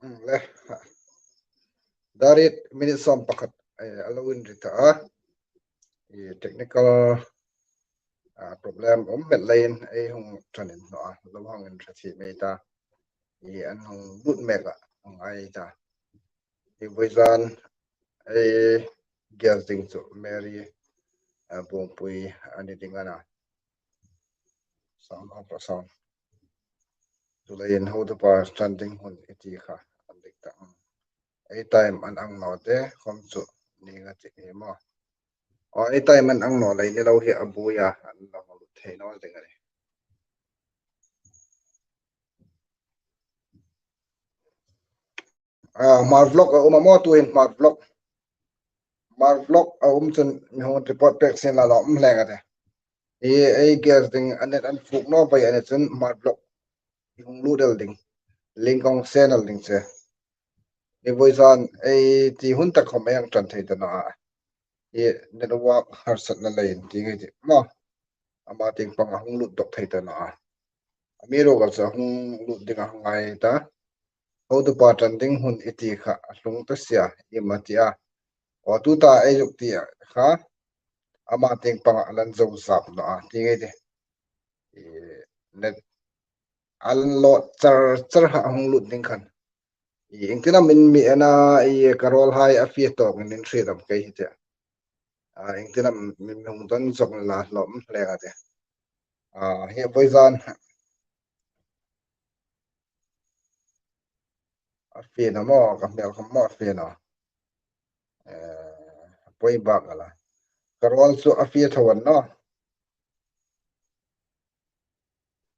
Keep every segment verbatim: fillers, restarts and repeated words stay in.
Le. Darit minute sawm pakhat, eh, a lo inri ta a. I technical, ah, problem um met leiin ei hung ṭan in naw a. Lo hang inṭha thei mei ta. I an hung lut mek a, hung ai ta. I vawizan ei guest ding chu Mary, ah, Bungpui a ni ding a na. Sound off, sound. Chuleiin hotupa ṭan ding hun i ti kha an dik ta. Ei time an ang naw te khom chu ni nga ti hi maw. Aw, ei time an ang naw lei ni lo hi a buoia an lo lut thei naw ding a nih. Ah, Hmar vlog a um a maw, tuhin Hmar vlog. Hmar vlog a um chun mi hung report pek sien la lo um hleng a te. I ei guest ding a net an fuk naw pei a ni chun Hmar vlog i hung lut el ding. Link hung send el ding che. I vawizan ei ti hun tak khom ei hang ṭan thei ta naw a. I network harsatna leiin ti ngai ti maw. Ama tieng pang a hung lut dawk thei ta naw a. Amiruokchu a hung lut ding a hung ngai ta. Hotupa ṭan ding hun i ti kha a hlung ta sia i ma ti a. Aw, tuta ei zuk ti a kha ama tieng pang a lan zo zap naw a ti ngai ti. I net a lan load char char a hung lut ding khan. I engtin am in mi en a, i ka rawlhai a fie tawkin in hriet am kei hi te. A, engtin am mi hung don zok la lawm hleng a te. A, hi vawizan. A fie naw maw, ka hmel khom maw a fie naw. Eh, poi bak a la. Ka rawl chu a fie tho an naw.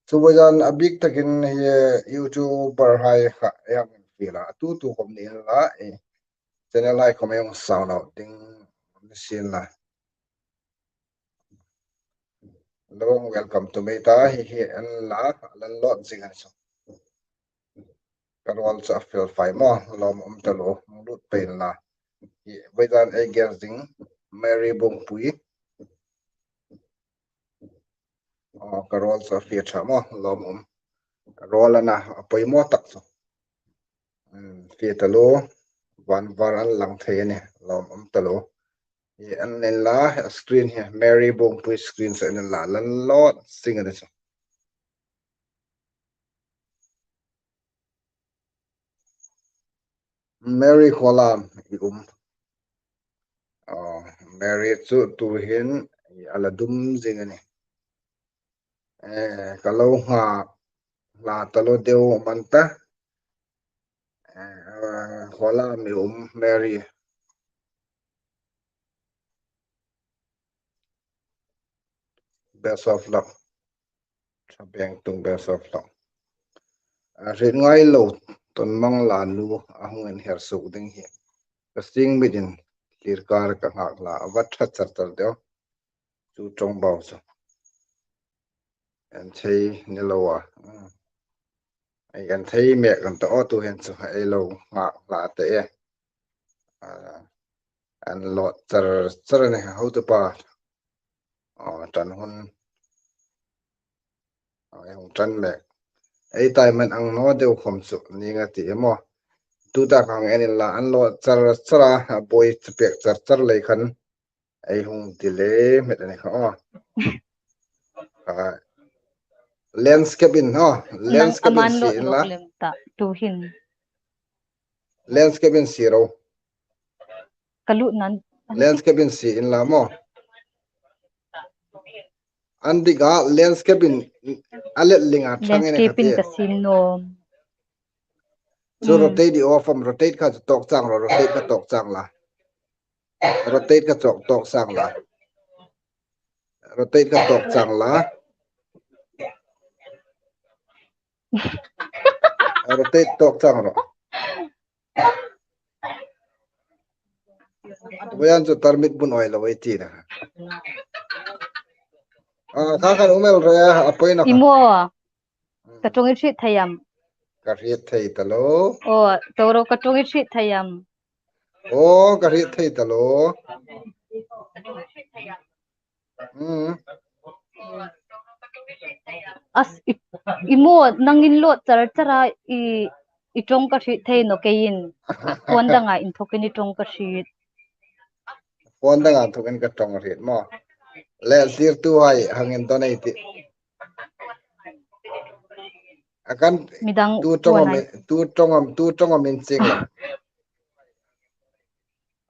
Chu vawizan a bik takin hi YouTuber hai kha ei hang infiel a. Tu tu khom ni la, eh, channel hai khom ei hang sound out ding ni sien la. Lo hang welcome to mei ta hi hi en la, a lan load zing a ni chu. Ka rawl chu a fel fai maw, lawm um ta lo, hung lut pei la. Hi vawizan ei guest ding, Mary Bungpui. Aw, ka rawl chu a fie ṭha maw, lawm um. Ka rawl a na, a poimaw tak chu. Hmm, fie ta lo, van var an lang thei a nih, lawm um ta lo. Hi en la, a screen hi, Mary Bungpui screen chu en la, lan load zing a ni chu. Mary Khuolam i um. Aw, Mary chu tuhin a la dum zing a nih. Eh, ka lo nghak hla ta lo deu man ta. Eh, Khuolam i um, Mary. Best of luck. Ṭha beng tung, best of luck. A hriet ngai lo, ton mang la nu a hung inher suok ding hi. Ka sing mitin thlir kar ka nghak hla a va ṭha char char deu. Chu ṭawngbau chu. En thei ni lo a. Hmm. Ei en thei mek kan ta aw, tuhin chu ei lo nghak hla te e. A, an load char char a nih, hotupa. Aw, ṭan hun. Aw, ei hung ṭan mek. Ei time an ang naw deu khom chu ni nga ti e maw. Tuta khang en la, an load char char a, a buoi chu pek char char lei khan. Ei hung ti le met a ni kha aw. Ah, landscape in aw. Nang landscape in aman si lo in la. Lem ta, tuhin. Landscape in si ro. Ka lut nan. Landscape in si in la maw. An dik a landscape in a let ling a thang in landscape in ka ti. Ka sin nom. Chu hmm. Rotate i off am, rotate kha chu tawk chang ro, rotate kha tawk chang la. Rotate kha tawk, tawk chang la. Rotate kha tawk chang la. Rotate tawk chang ro. Voiin chu tarmit bun oi lo ei ti na. A, kha khan um el re, a poina kha. I maw. Ka ṭawng i hriet thei am? Ka hriet thei ta lo. Aw, tawk ro, ka ṭawng i hriet thei am? Aw, ka hriet thei ta lo. Hmm. As, i, i maw, nangin load char char a, i, I ṭawng ka hriet thei naw keiin. Phone danga inthokin i ṭawng ka hriet. Phone danga inthokin ka ṭawng hriet maw. Le sirtuhai hang indonate. A kan midang tu ṭawng am, tu ṭawng am, tu ṭawng am in ching la.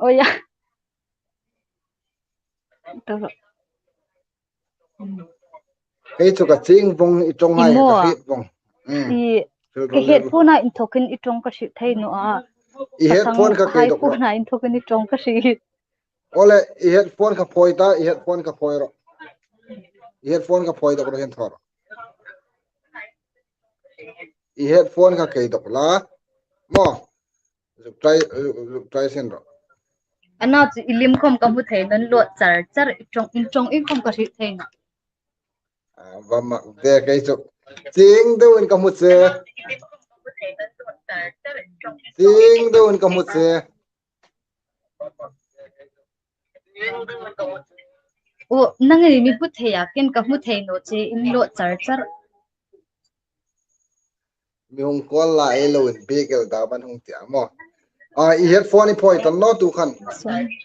Oi a. Tawlawm. Kei chu ka ching vong, i ṭawnghai ka hriet vong. Mm. I, ka headphone-a inthokin i ṭawng ka hriet thei naw a. I headphone kha kei dawk rawh. Phone-a inthokin i ṭawng ka hriet. Ole, i headphone kha phawi ta, i headphone kha phawi rawh. I headphone kha phawi dawk rawh, hin thaw rawh. I headphone kha kei dawk la. Maw. Zuk try, zuk, zuk try sien rawh. Ana chu i lim khom ka hmu thei naw, in lawt char char, i ṭawng, i ṭawng in khom ka hriet thei naw. A, va mak de kei chu. Ching deuin ka hmu che. Ching deuin ka hmu che. O, nangin i mi hmu thei a, keiin ka hmu thei naw che, in lawt char char. Mi hung call la ei lo in bik el dam an hung ti a maw. A, i headphone i phawi ta naw tu khan. Sorry.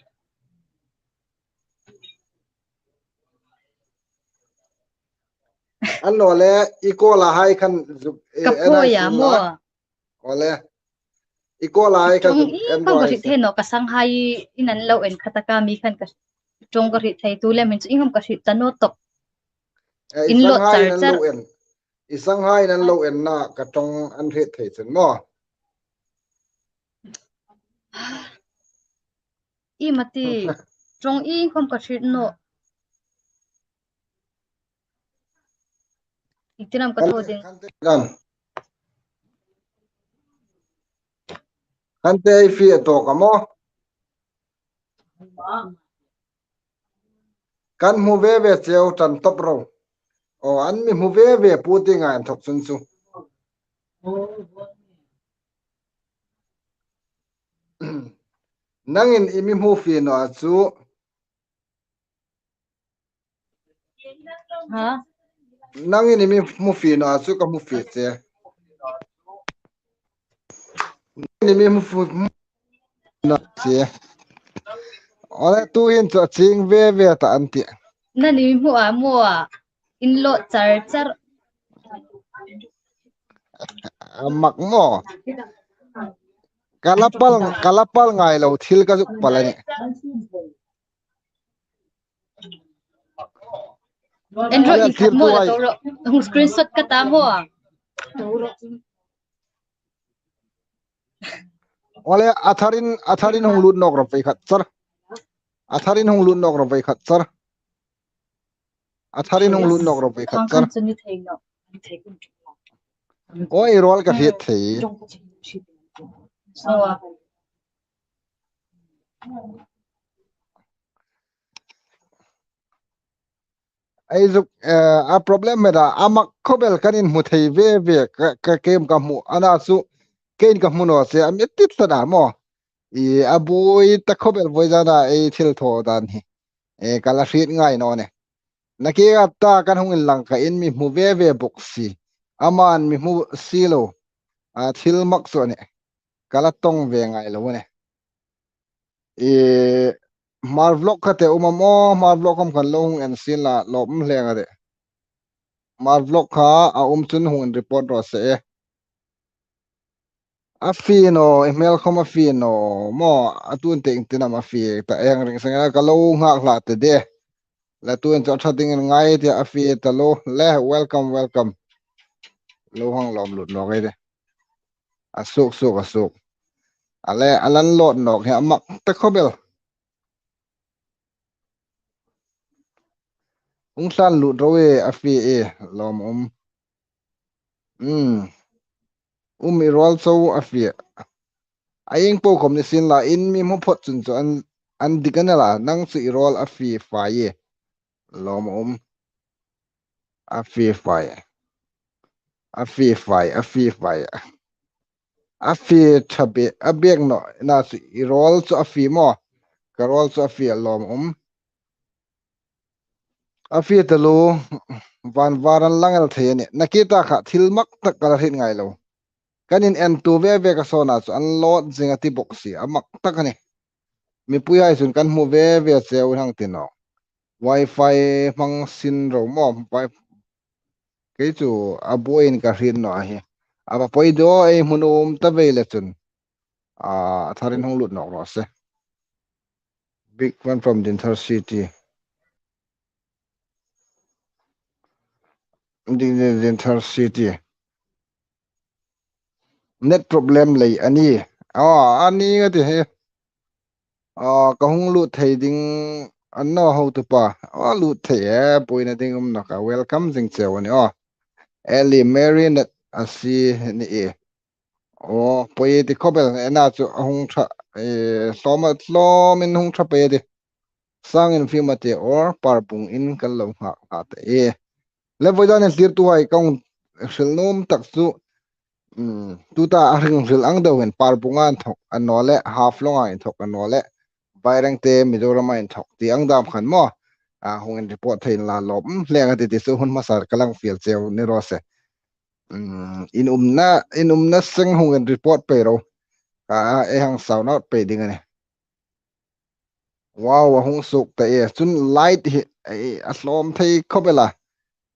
An naw le, i call-a hai khan zuk, e, ka phawi a maw. Ole. I call-a hai khan zuk, i en ṭawng ka hriet thei naw, ka sanghai in an lo en kha taka mi khan ka ṭawng ka hriet thei tu lem hin chu, ieng am ka hriet ta naw tawp. E, i sanghai in an lo en. I sanghai in an lo en na ka ṭawng an hriet thei chun maw. I mati, ṭawng ieng khom ka hriet naw. Ieng tin am ka thaw ding. Khante, khante, khante ei fie tawk a maw. Kan hmu ve ve cheu tan tawp ro. O, an mi hmu ve ve pu ti ngai an thawk chun chu. Nangin i mi hmu fie naw a chu. Ha? Nangin i mi hmu fie naw a chu ka hmu fie che. Nangin i mi hmu fu-, hmu naw che. Ole tu hin chu a ching ve ve ta an ti. Nangin i mi hmu a maw a. In lawt char char. A mak maw. Ka la pal, ka la pal ngai lo thil ka zuk pal a nih. Android i khat maw la to ro. Hung screenshot ka ta maw. Ole, a tharin, a tharin hung lut nawk ro ve khat char. A tharin hung lut nawk ro ve khat char. A tharin hung lut nawk ro ve khat char. Oi, i rawl ka hriet thei. Ei zuk, eh, a problem met a, a mak khawp el, kan inhmu thei ve ve, ka, ka kem ka hmu, ana chu, keiin ka hmu naw che, a mi tit ta da maw. I, a buoi ta khawp el, vawizana ei thil thaw dan hi. E, ka la hriet ngai naw nih. Nakie a ta kan hung inlang kha in mi hmu ve ve bawk si. Aman mi hmu si lo. A thil mak chu a nih. Ka la tawng ve ngai lo a nih. I, Hmar vlog kha te um am aw, Hmar vlog khom khan lo hung en sien la, lawm hle a de. Hmar vlog kha a um chun hung in report raw se e. A fie naw, i hmel khom a fie naw, maw, a tun te ieng tin am a fie ta, eng ring seng a ka lo nghak hla te de. La tun chu a ṭha dingin ngai tia a fie ta lo, le, welcome, welcome. Lo hang lawm lut nawk ei de. A suk suk, a suk. A le, a lan lawt nawk hi a mak ta khawp el. Hung hlan lut ro e, a fie e, lawm um. Um. Um, i rawl chu a fie. A ieng po khom ni sien la, in mi hmu phot chun chu an, an dik a ni la, nang chu i rawl a fie fai e. Lawm um. A fie fai. A fie fai, a fie fai. A fie ṭha bek, a bek naw, na chu i rawl chu a fie maw. Ka rawl chu a fie, lawm um. A fie ta lo, van var an lang el thei a nih. Nakie ta kha thil mak tak ka la hriet ngai lo. Kan inentu ve ve ka sawn a chu an load zing a ti bawk si, a mak tak a nih. Mipuihai chun kan hmu ve ve cheu hang ti naw. Wi-Fi hmang sin ro maw, Wi-, kei chu a buoiin ka hriet naw a hi. A va poi daw, ei hmu nuom ta ve le chun. A, a tharin hung lut nawk raw se. Big one from Dinthar City. Din, Din, Dinthar City. Net problem lei a ni. A, a ni a ti hi. A, ka hung lut thei ding a ni naw, hotupa. A, lut thei e, buoina ding um naw ka. Welcome zing cheu a nih. A, Ellie Mary net a si ni e. Aw, poi ti khawp el, ena chu a hung ṭha, eh, hlawm a hlawmin hung ṭha pei a ti. Sangin fim a ti aw, Parbung in kan lo nghak nghak ta e. Le vawi zanin thlirtuhai ka hung hril nuom tak chu, um, tuta a hung hril ang deu hin Parbunga inthawk a naw le, Haflonga inthawk a naw le, Bairengte Mizoram-a inthawk ti ang dam khan maw. A, hung inreport thei inla lawm, um, hleng a ti ti chu hun hmasa ka lang fiel cheu ni raw se. Um, in umna, in umna seng hung inreport pei ro. Ka, ei hang shout out pei ding a nih. Wow, a hung suok ta e. Chun light hi, ei, a hlawm thei khawp el a.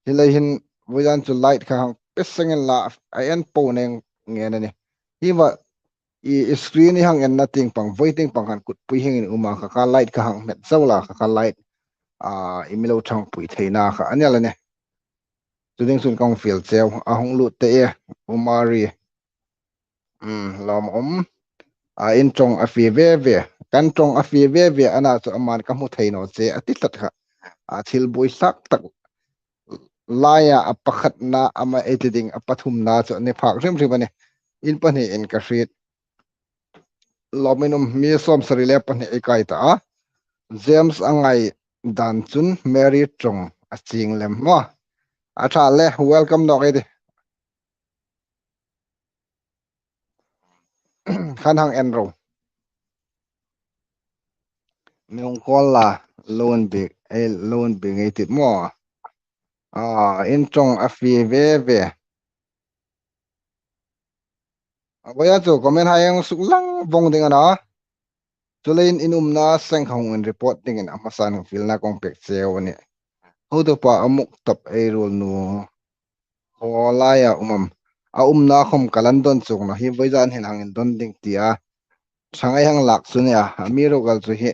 Hi lei hin vawi zan chu light kha hang pe seng inla, a en po neng ngen a nih. Hi va, i, i screen i hang enna tieng pang, vawi tieng pang khan kutpui hieng in um a, kha kha light kha hang hmet zo la, kha kha light, a, i mi lo ṭhangpui theina kha a ni el a nih. Chu ding chun ka hung fiel cheu, a hung lut ta e, Umari. Um, lawm um. A, in ṭawng a fie ve ve. Kan ṭawng a fie ve ve, ana chu aman ka hmu thei naw che, a ti tlat kha. A, thil buoi hlak tak laia a pakhatna, ama ei ti ding a pathumna chu a ni phak hrim hrim a nih. In pahni in ka hriet. Lawmin um, mi sawmsari le pahni ei kai ta a. James a ngai dan chun Mary ṭawng a chieng lem maw. A ṭha le, welcome nawk ei ti. Khan hang en ro. Mi hung call la, lo inbiek, ei, lo inbiek ngei tih maw. A, in ṭawng a fie ve ve. A, vawi a chu comment hai hang suk lang vong ding a na. Chuleiin in umna seng kha hung inreport dingin a hmasan hung fielna ka hung pek cheu a nih. Hotupa a muk tawp ei ruol nu. Haw laia um am. A umna khawm ka lan dawn chuong naw hi, vawi zan hin hang indon ding tia. Ṭhang ei hang lak chu nia, amiruokchu hi.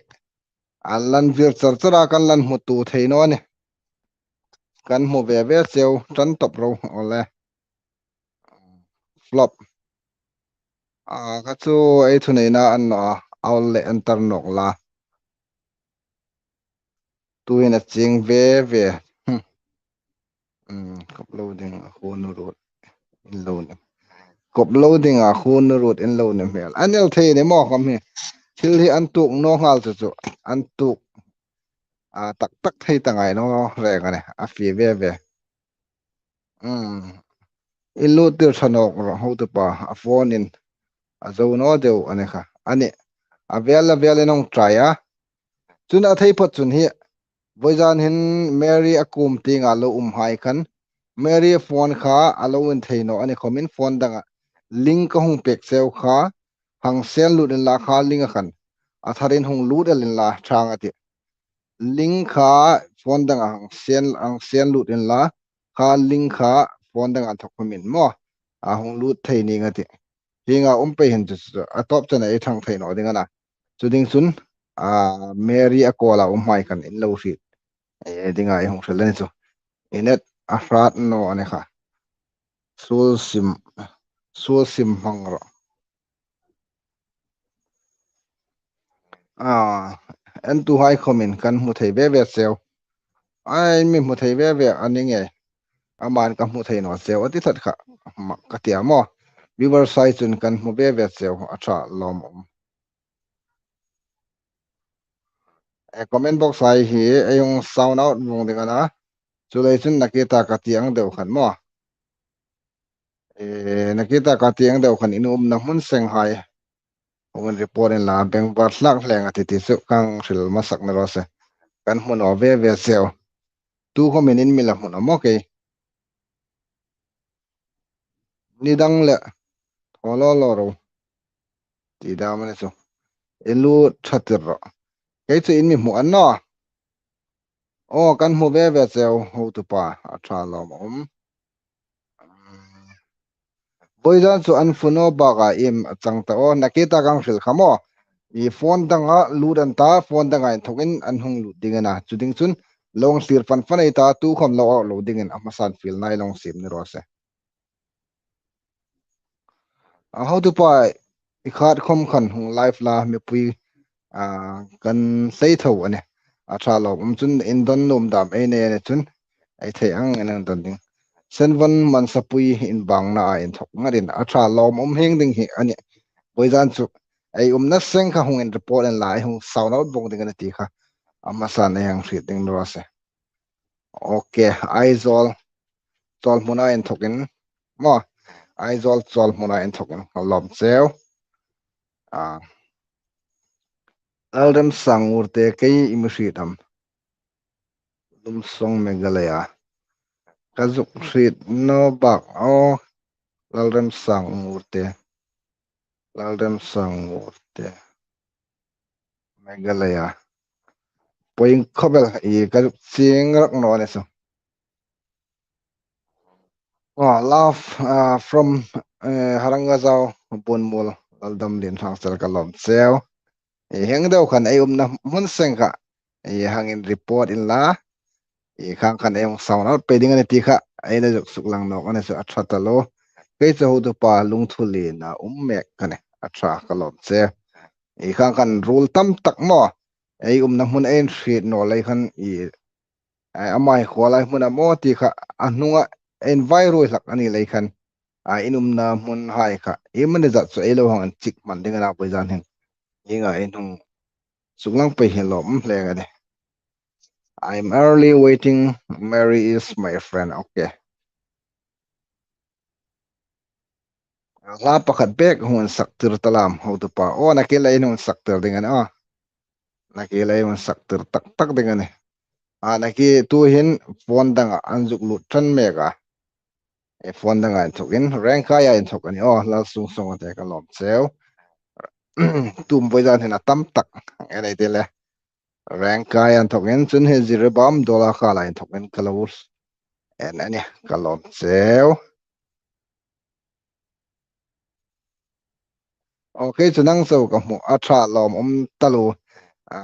A lan vir char char a, kan lan hmu tu thei naw a nih. Kan hmu ve ve cheu, ṭan tawp ro, aw le. Flop. A, kha chu ei thuneina a ni naw a, awl le enter nawk la. Tuhin a chieng ve ve. Hmm. Hmm, kop lo ding a khu nu rut in lo ni. Kop lo ding a khu nu rut in lo ni hmel. A ni el thei ni maw khawm hi. Thil hi an tuok naw nghal chu chu. An tuok, a, tak tak thei ta ngai naw reng a nih. A fie ve ve. Um, in lut tir ṭha nawk rawh, hotupa, a phone in a zo naw deu a ni kha. A nih, a vel a vel in hung try a. Chun a thei phawt chun hi, vawi zan hin Mary a kuom tienga lo um hai khan, Mary a phone kha a lo en thei naw a ni khawmin phone danga link ka hung pek cheu kha, hang send lut inla kha link a khan. A tharin hung lut el inla ṭhang a tih. Link kha phone danga hang send, hang send lut inla, kha link kha phone danga inthawk khawmin maw. A hung lut thei ning a tih. Hienga um pei hin chu, chu, a tawp chena ei ṭhang thei naw ding a na. Chu ding chun, a, Mary a call a um hai khan in lo hriet. E, dinga ei hung hril a ni chu. I net a hrat naw a ni kha. Suol sim, suol sim hmang rawh. A, entuhai khawmin kan hmu thei ve ve cheu. Ai, mi hmu thei ve ve a ni ngei. Aman ka hmu thei naw cheu, a ti tlat kha. Mak ka tia maw. Viewers hai chun kan hmu ve ve cheu, a ṭha lawm um. E, comment box hai hi, ei hung shout out vong ding a na. Chuleiin chun nakita ka ti ang deu khan maw. E, nakita ka ti ang deu khan in umna hmun seng hai. Hung inreport inla, bengvar hlak hleng a titi chu ka hang hril hmasak ni raw se. Kan hmu naw ve ve cheu. Tu khawmin in mi la hmu naw maw kei. Ni dang le, Holo lo ro. Ti dam a ni chu. I lut ṭha tir ro. Kei chu in mi hmu an naw. Aw, kan hmu ve ve cheu, hotupa, a ṭha lawm a um. Vawizan chu an phone-a baka iem a chang ta aw, nakie ta kan hril kha maw. I phone danga lut an ta, phone danga inthokin an hung lut ding a na. Chu ding chun lo hang thlir fan fan ei ta, tu khawm lo awk lo dingin a hmasan fielna ei lo hang siem ni raw se. A hotupa, i khat khawm khan hung live la, mipui, a, kan sei tho a nih. A ṭha lawm um chun indawn nuom dam ei nei a ni chun ei thei ang in indawn ding. Senvon Mansapui inbangna a inthok ngatin a ṭha lawm um hieng ding hi a nih. Vawizan chu ei umna seng kha hung inreport inla, ei hung shout out bawk ding a nih ti kha a hmasan ei hang hriet ding ni raw se. Ok, Aizawl Chawlhmuna inthokin maw. Aizawl Chawlhmuna inthokin ka lawm cheu. A, Lalremsang Ngurte, kei i mi hriet am? Lumsong, Meghalaya. Ka zuk hriet naw bak aw, Lalremsang Ngurte. Lalremsang Ngurte. Meghalaya. Poi khawp el, i ka zuk chieng rak naw a ni chu. Oh, love, uh, from, uh, Harangajao, Bunmul, Laldamlien Hrangsel, ka lawm cheu. I hang deu khan ei umna hmun seng kha ei hang inreport inla, i khang khan ei hung shout out pei ding a nih ti kha ei la zuk suklang nawk a ni chu, a ṭha taluo. Kei chu hotupa Lungthulien a um mek ka nih, a ṭha, ka lawm cheu. I khang khan ruol tam tak maw, ei umna hmun ei inhriet naw lei khan i, a, ama hi khuo lai hmun am aw ti kha a hnunga ei invai ruoi hlak a ni lei khan, a, in umna hmun hai kha iemani zat chu ei lo hang inchik hman ding a na, vawizan hin. Hienga ei hung suklang pei hi lawm hle a nih. I'm early waiting, Mary is my friend. Ok. Hla pakhat bek hung sak tir ta lam, hotupa. Aw, nakie lei hung sak tir ding a nih aw. Nakie lei hung sak tir tak tak ding a nih. A, nakie tuhin phone danga an zuk lut ṭan mek a. E, phone danga inthokin, Rengkaia inthok a nih aw, Lalsungsong te, ka lawm cheu. Tu vawizan hin a tam tak a nei ti le. Rengkaia inthokin, chun hi Jiribam Dawla khala inthokin ka lo en a nih, ka lawm cheu. Ok, chu nang chau ka hmu, a ṭha lawm um taluo. A,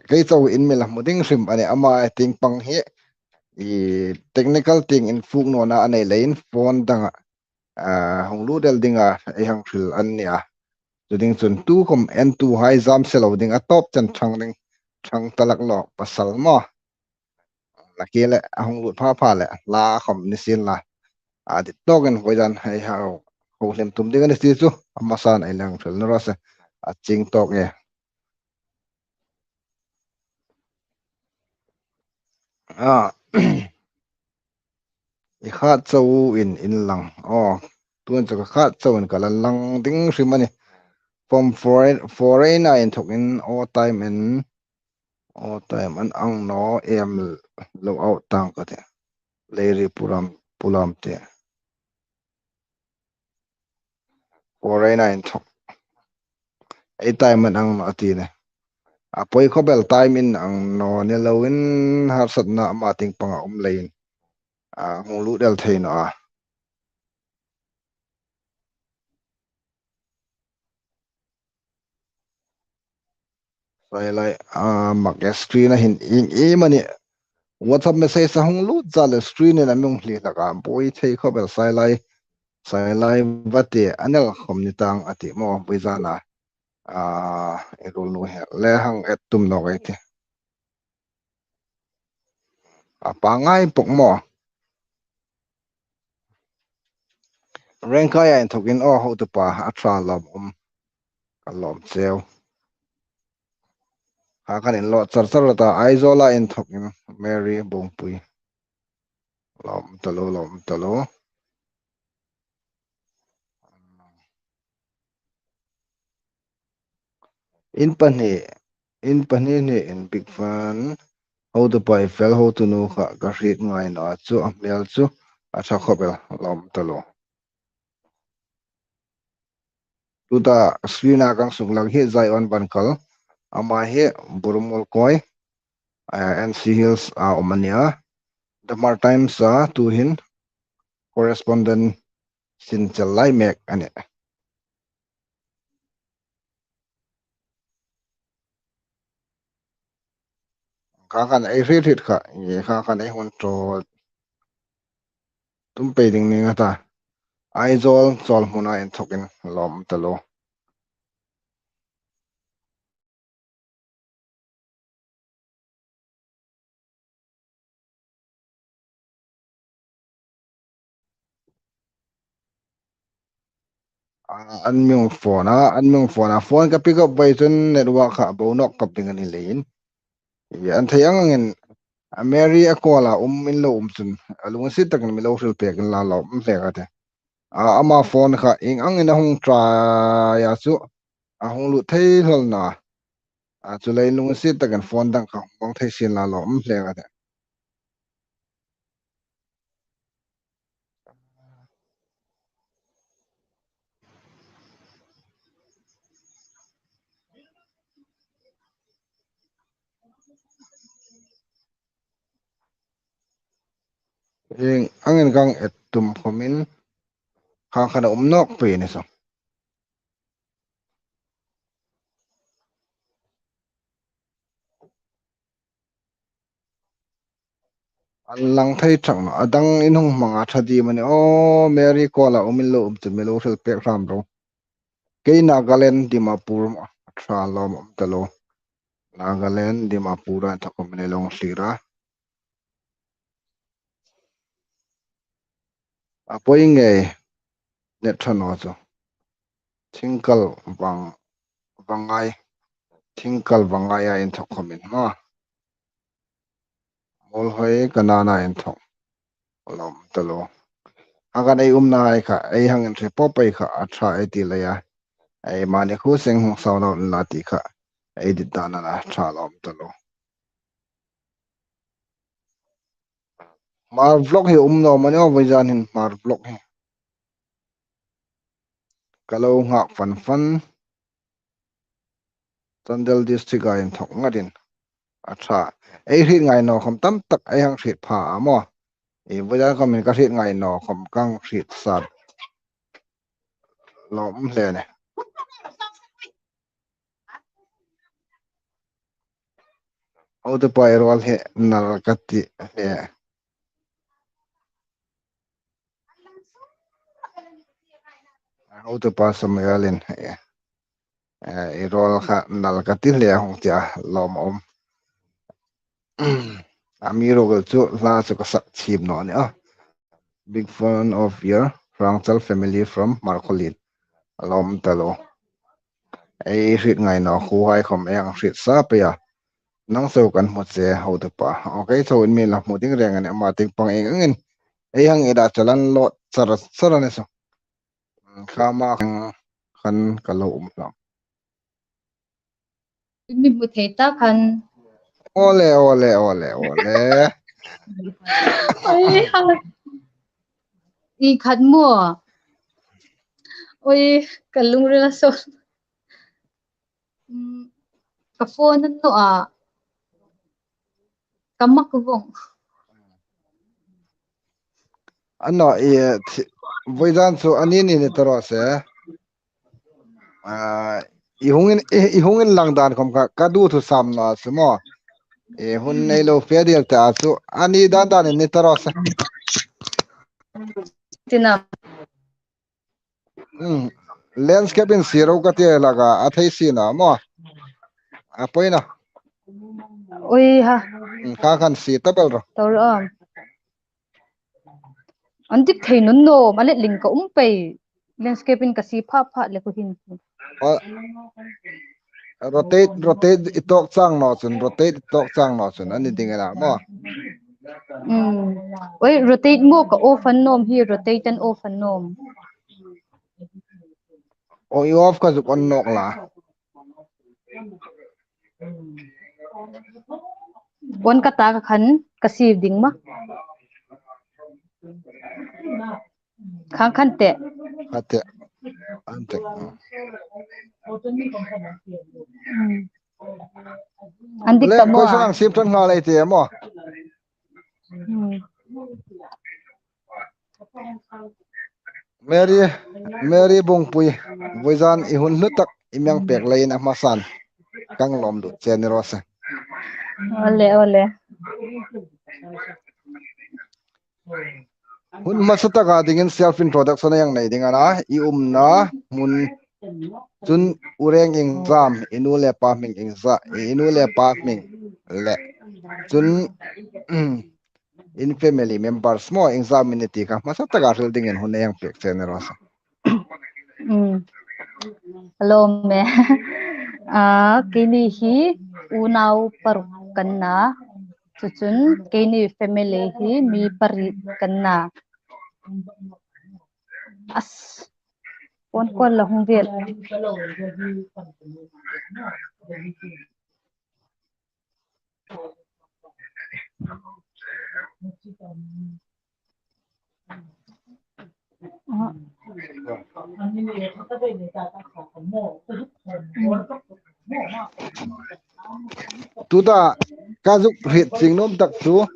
kei chau in mi la hmu ding hrim a nih, ama tieng pang hi i technical tieng infuk nawna a nei leiin phone danga, a, hung lut el dinga ei hang hril a nih a. Chu ding chun tu khawm entuhai zam se lo ding, a tawp chen ṭhang ding, ṭhang ta lak lawk pasal maw. Nakie le a hung lut pha pha le hla khawm ni sien la, a, dit tawkin vawizan ei hang ho hlem tum ding a nih ti chu a hmasan ei la hang hril ni raw se, a chieng tawk e. A, i khat chauin in lang. Aw, tuhin chu ka khat chauin ka la lang ding hrim a nih. From foreign, foreign-a inthokin, aw, time in, aw, time an ang naw em, lo out tang ka ti. Leiri Pulam, Pulam te. Foreign-a inthok. Ei time an ang naw a ti a nih. A poi khawp el, time in ang naw ni loin harsatna ama tieng panga um leiin, a, hung lut el thei naw a. Sailai, a, mak e, screen-a hin ieng iem a nih. WhatsApp message a hung lut zat le screen-in a mi hung hli hlak a, buoi thei khawp el. Sailai, Sailai Vate, a nel khawm ni tang a ti maw, vawizana. A, i ruolnu hi le hang et tum nawk ei ti. A pangngai bok maw. Rengkaia inthokin, aw, hotupa, a ṭha lawm um. Ka lawm cheu. Ha khan in lo char char ta, Aizawla inthokin, Mary Bawngpui. Lawm taluo, lawm taluo. In pahni, in pahni hni in big fan. Hotupa i fel, hotunu kha ka hriet ngai naw a, chu a hmel chu a ṭha khawp el, lawm taluo. Tuta screen-a kan suklang hi Zion Vankal. Ama hi Borumul Koi, eh, N C Hills-a um a nih a. The Hmar Times-a tuhin correspondent sin chel lai mek a nih. Kha khan ei hriet hriet kha, i kha khan ei hun ṭawl tum pei ding ning a ta. Aizawl Chawlhmuna inthokin lawm ta lo. A, an mi hung phone a, an mi hung phone a. Phone ka pick up vai chun network kha bo nawk kap ding a ni leiin. I an thei ang angin, a, Mary-a call-a um in lo um chun, a lungsit takin mi lo hril pek inla lawm hle ka ti. A, ama phone kha ieng angin a hung try a chu, a hung lut thei hlawl naw a. A, chuleiin lungsit takin phone dang kha hung hmang thei sienla lawm hle ka ti. Ieng angin kan et tum khomin, kha khan a um nawk pei ni saw. An lang thei thak naw, a dang in hung hmang a ṭha ding a ni. Aw, Mary call-a um in lo um chun mi lo hril pek hram ro. Kei Nagaland Dimapur a ṭha lawm um ta lo. Nagaland Dimapur-a inthokin mi lo hung thlir a. A poi ngei, net ṭha naw chu. Thingkal Vang, Vangai, Thingkal Vangai-a inthok khomin ma. Muolhoi ka nana inthok. Lawm ta lo. A kan ei umna hai kha, ei hang inhre pawp pei kha, a ṭha ei ti leia. Ei mani khu seng hung sau lo inla ti kha. Ei dit dan a ṭha lawm ta lo. Hmar vlog hi um naw mani aw, vawizan hin Hmar vlog hi. Ka lo nghak fan fan. Chandel District-a inthok ngatin. A ṭha. Ei hriet ngai naw khom tam tak ei hang hriet pha a maw. I vawizan khomin ka hriet ngai naw khom kan hriet sat. Lawm hle ne. Hotupa i ruol hi nal ka ti hle. Hotupa Samuel-in, eh, eh, i ruol kha nal ka ti hle hung tia lawm a um. Amiruokchu hla chu ka sak chim naw ni a. Big fan of your Rangchal family from Markholin. Lawm ta lo. Ei hriet ngai naw khu hai khom ei hang hriet sa pei a. Nang chu kan hmu che Hotupa. Okay, chauin mi la hmu ding reng a ni, ama tieng pang ieng angin ei hang ida chalan lo char char a ni saw. Kha ma khan ka lo um hlak. Mi hmu thei ta khan. Ole, ole, ole, ole. Oi, ha. I khat maw. Oi, ka lungril a sawn. Mm, ka phone a naw a. Ka mak vong. A naw, i, thi-, vawizan chu a ni ni ni ta raw se. Ah, i hung in, i, i hung inlang dan khom kha, ka duthusam naw chu maw. I hun nei lo fe dil ta chu, a ni dan dan ni ta raw se. Tina. Hmm. Landscape-in sie ro ka ti hlak a, a thei si naw maw. A poi naw. Oi ha. Hmm, kha khan sie ta bel ro. Tor a. An dik thei naw naw, a let ling ka um pei. Landscape-in ka sie pha pha le ko hin. Aw, rotate, rotate i tawk chang naw chun, rotate i tawk chang naw chun, a ni ding a na maw. Mm. Oi, rotate maw ka off an nawm hi, rotate an off an nawm. Aw, i off ka zuk on nawk la. On ka ta ka khan, ka sie ding ma. Khang khan te. Kha te. An dik. Hmm. An dik. Le, ka maw? Question ang siem ṭan nghal ei ti maw? Hmm. Mary, Mary Bungpui, vawizan i hun hlu tak i mi hang pek leiin a hmasan kan lawm lut che ni raw se. Awle, awle. Hun hmasa taka dingin self introduction ei hang nei ding a na, i umna hmun, chun ureng ieng am, i nu le pa hming ieng am, i nu le pa hming le, chun in family members maw ieng am i ni ti kha hmasa taka hril dingin hun ei hang pek che ni raw se. Hmm. Hello, me. Ah, keini hi unau paruk kan na. Chu chun keini family hi mi pariet kan na. As, phone call la hung vel. Tuta ka zuk hriet chieng nuom tak chu,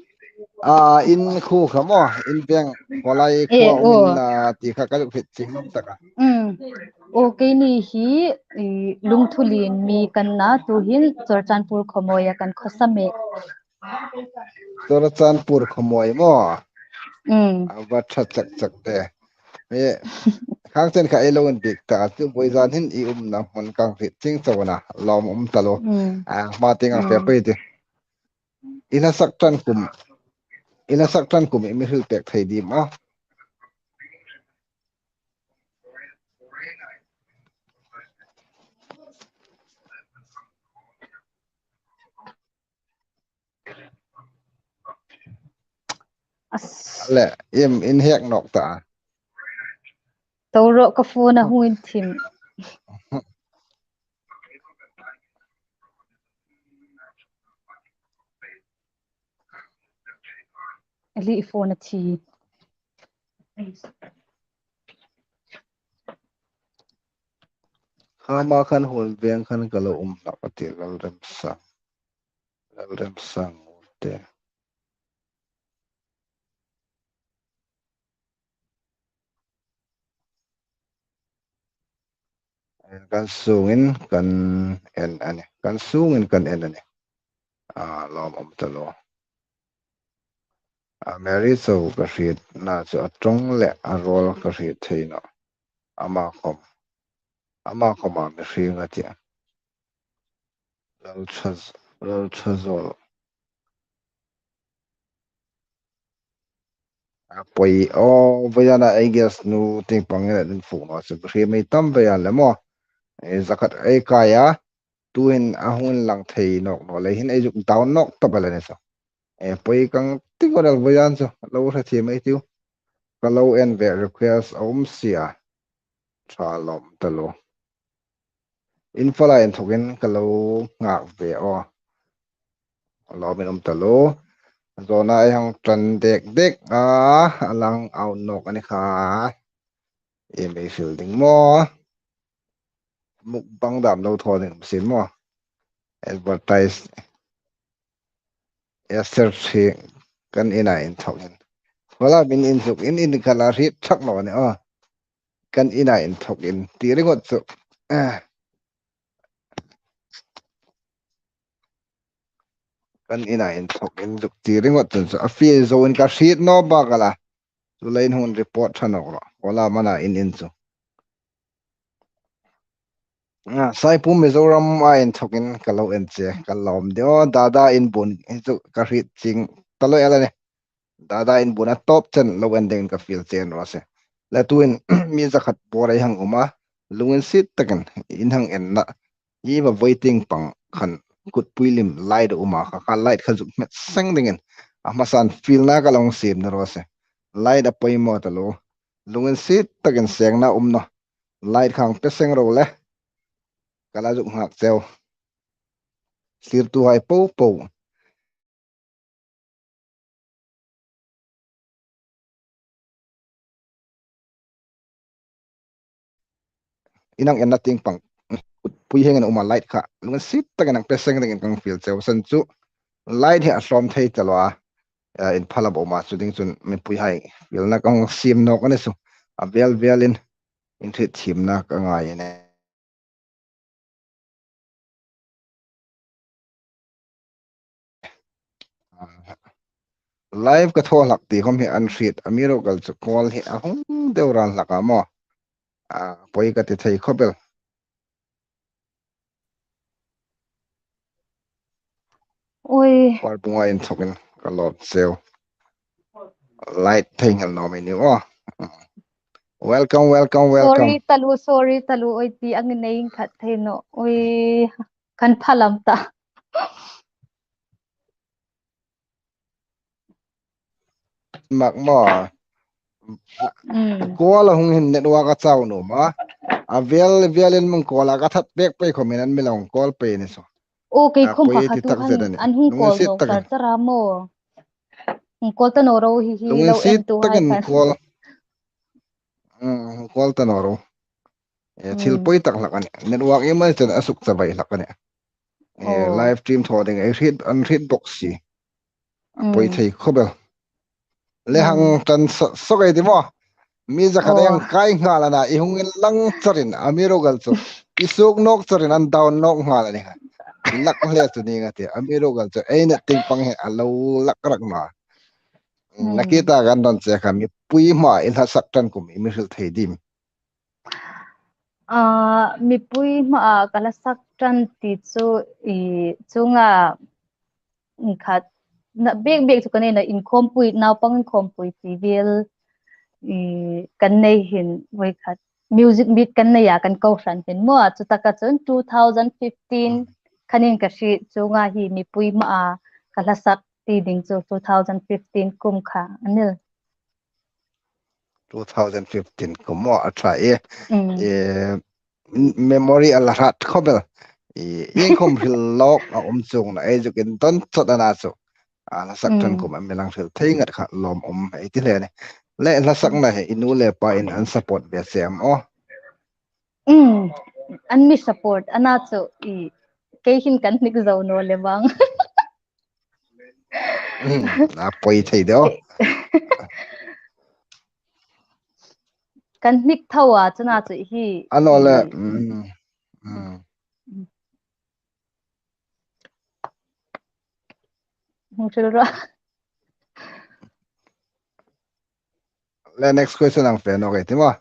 a, in khu kha maw, in veng, khawlai, eh, khua um in, oh, a, ti kha ka zuk hriet chieng nuom tak a. Mm. Aw, keini hi, i, Lungthulien mi kan na, tuhin Churachandpur khawmawia kan khawsa me. Churachandpur khawmawi maw? Mm. A va ṭha chak chak de. Mi khang chen kha ei lo inbiek ta, chu vawizan hin i umna hmun kan hriet chieng chau a na, lawm um ta lo. Mm. A, hma tieng ang, mm, fe pei ti. I hla sak ṭan kum, i hla sak ṭan kum i mi hril pek thei dim a? As. Le, im, in hek nawk ta. Tawng rawh, ka phone a hung inthim. A hli phone a thi. Khama khan Huonveng khan ka lo um hlak a ti, Lalremsang. Lalremsang te. Kan sungin kan en a nih. Kan sungin kan en a nih. A, lawm um ta lo. A, Mary Cho ka hrietna chu a ṭawng le a rawl ka hriet thei nawh. Ama khawm, ama khawma mi hring a ti a. Lalṭha-, Lalṭhazawl. A pawi, aw, vawizana ei guest nu tieng pangin an infuk naw chu, hri mei tam vei an le maw. Ei zakhat ei kai a, tuhin a hung inlang thei nawk naw lei hin ei zuk down nawk ta bal a ni chu. Ei pawi kang tik a rel vawizan chu, lo hre thiem ei tiu. Ka lo en ve, request a um si a. Ṭha lawm ta lo. Infala inthokin ka lo nghak ve aw. Lawm um ta lo. Zawna ei hang ṭan dek dek a, a lang out nawk a ni kha. Ei mi hril ding maw? Mukbang dam lo thaw ding um sin maw? Advertise. Esther Hri, kan ina inthokin. Wala min inzuk in, in ka la hriet thak naw ni aw. Kan ina inthokin ti ringawt chu. Eh. Kan ina inthokin zuk ti ringawt chun chu. A fiel zo in ka hriet naw bak a la. Chu leiin hung report ṭha nawk rawh. Wala mana in in chu. A, Saipum Mizoram a inthokin ka lo en che, ka lawm de aw, Dada Inbun, hi chu ka hriet chieng ta lo el a nih. Dada Inbun a tawp chen lo en dingin ka fiel che ni raw se. Le tuin mi zakhat bawr ei hang um a, lunginsiet takin in hang enna. Hi va waiting pang khan kutpui lim light a um a, kha kha light kha zuk hmet seng dingin. A hmasan fielna ka lo siem ni raw se. Light a pawimaw ta lo. Lunginsiet takin sengna um naw. Light kha hang pe seng ro le. Ka la zuk nghak cheu. Thlirtuhai popo. inang enna tieng pang, pui hieng an um a, light kha lunginsiet takin hang pe seng dingin kan fiel cheu. San chu light hi a hlawm thei ta lo a, eh, inphalam a um a, chu ding chun mipuihai fielna kan siem nawk a ni chu. A vel velin inhriet thiemna ka ngai a nih. Live ka thaw hlak ti khom hi an hriet, amiruokchu call hi a hung deu ran hlak a maw. A, poi ka ti thei khop el. Ui. Par bunga inthawkin ka lawm cheu. Light thei nghal naw mi ni aw. Welcome, welcome, welcome. Sorry taluo, sorry taluo, oi ti ang nei khat thei naw. Ui, kan phalam ta. Mak maw. Mm. Call a hung hin network a chau naw ma. A vel velin mong call a ka that pek pei khomin an mi lo call pei ni chu. Okay, a khom poi pakhat ti tak tu zet khan a nih. An hung call nawk char char a maw. Hung call ta naw ro hi hi lo lunginsiet en tu hai takin khan. Call. Mm, call ta naw ro. Eh, thil poi tak hlak a nih. Network emaw chun a suk chavai hlak a nih. Eh, live stream thaw ding ei hriet, an hriet bok si. A poi thei khop el. Le hang tan sa, sa kei ti maw. Mi za khat ei hang kai nghal a na, i hung inlang charin, amiruokchu. I suk nawk charin an down nawk nghal a ni kha. I lak hle chu ni nga ti, amiruokchu. Ei na tieng pang hi a lo lak rak na. Mm. Nakita kan don che kha, mipui hmaa i hla sak ṭan kum i mi hril thei dim. Ah, mipui hmaa ka hla sak ṭan ti chu i chunga khat na bek bek chu ka nei naw, inkhawmpui, naupang inkhawmpui ti vel i kan nei hin voi khat music meet kan nei a kan kohran hin maw, chu taka chun two thousand fifteen khanin ka hriet chunga hi mipui hmaa ka hla sak ti ding chu two thousand fifteen kum kha a nih. Two thousand fifteen kum maw a ṭha e. Mm. E, memory a la hrat khop el. E, iengkhom hril lawk a um chuong naw, ei zuk indon chawt a na chu. A hla sak ṭan kum a mi lang hril thei ngat kha lawmum ei ti hle a nih. Le hla sakna hi i nu le pa in an support ve che am aw. Mm, an mi support a na chu i kei hin kan hnik zo naw le vang. Mm, a poi thei de aw. Kan hnik tho a chu na chu hi. A naw le, mm, mm. Hung hril rawh. Le next question ang fe nawk ei ti maw.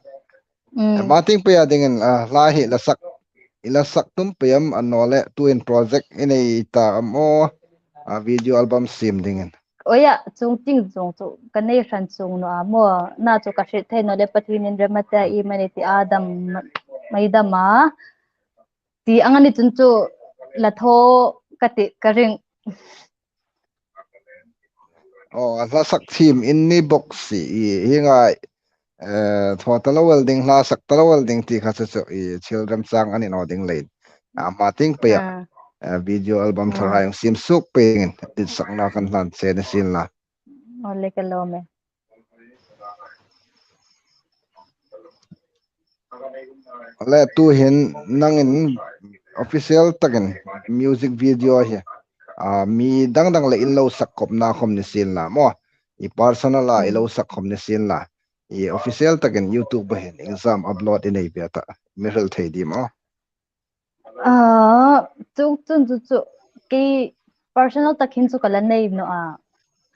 Mm. Hma tieng peia dingin, ah, hla hi la sak, i la sak tum pei am a naw le tuin project i nei ta am aw, ah, video album siem dingin. Oia, chuong tieng chuong chu ka nei hran chuong naw a maw, na chu ka hriet thei naw le Pathienin rem a ta i mani ti a dam, mei dam a. Ti ang a ni chun chu la thaw ka ti ka ring. Aw, a hla sak thiem in ni bok si i, hi ngai, eh, thaw ta lo el ding, hla sak ta lo el ding ti kha chu chu i thil remchang a ni naw ding leiin. A hma tieng peia, ah, eh, video album thar hai hung siem suok pei dingin, dit sakna kan hlan che ni sien la. Aw le ka lawm e. Le tuhin nangin official takin music video hi, ah, mi dang dang le in lo sak khopna khom ni sien la maw. I personal a i lo sak khom ni sien la. I official takin YouTube hin exam upload i nei ve ta. Mi hril thei dim aw. Ah, chu, chu, chu, chu, kei personal tak hin chu ka la nei naw a.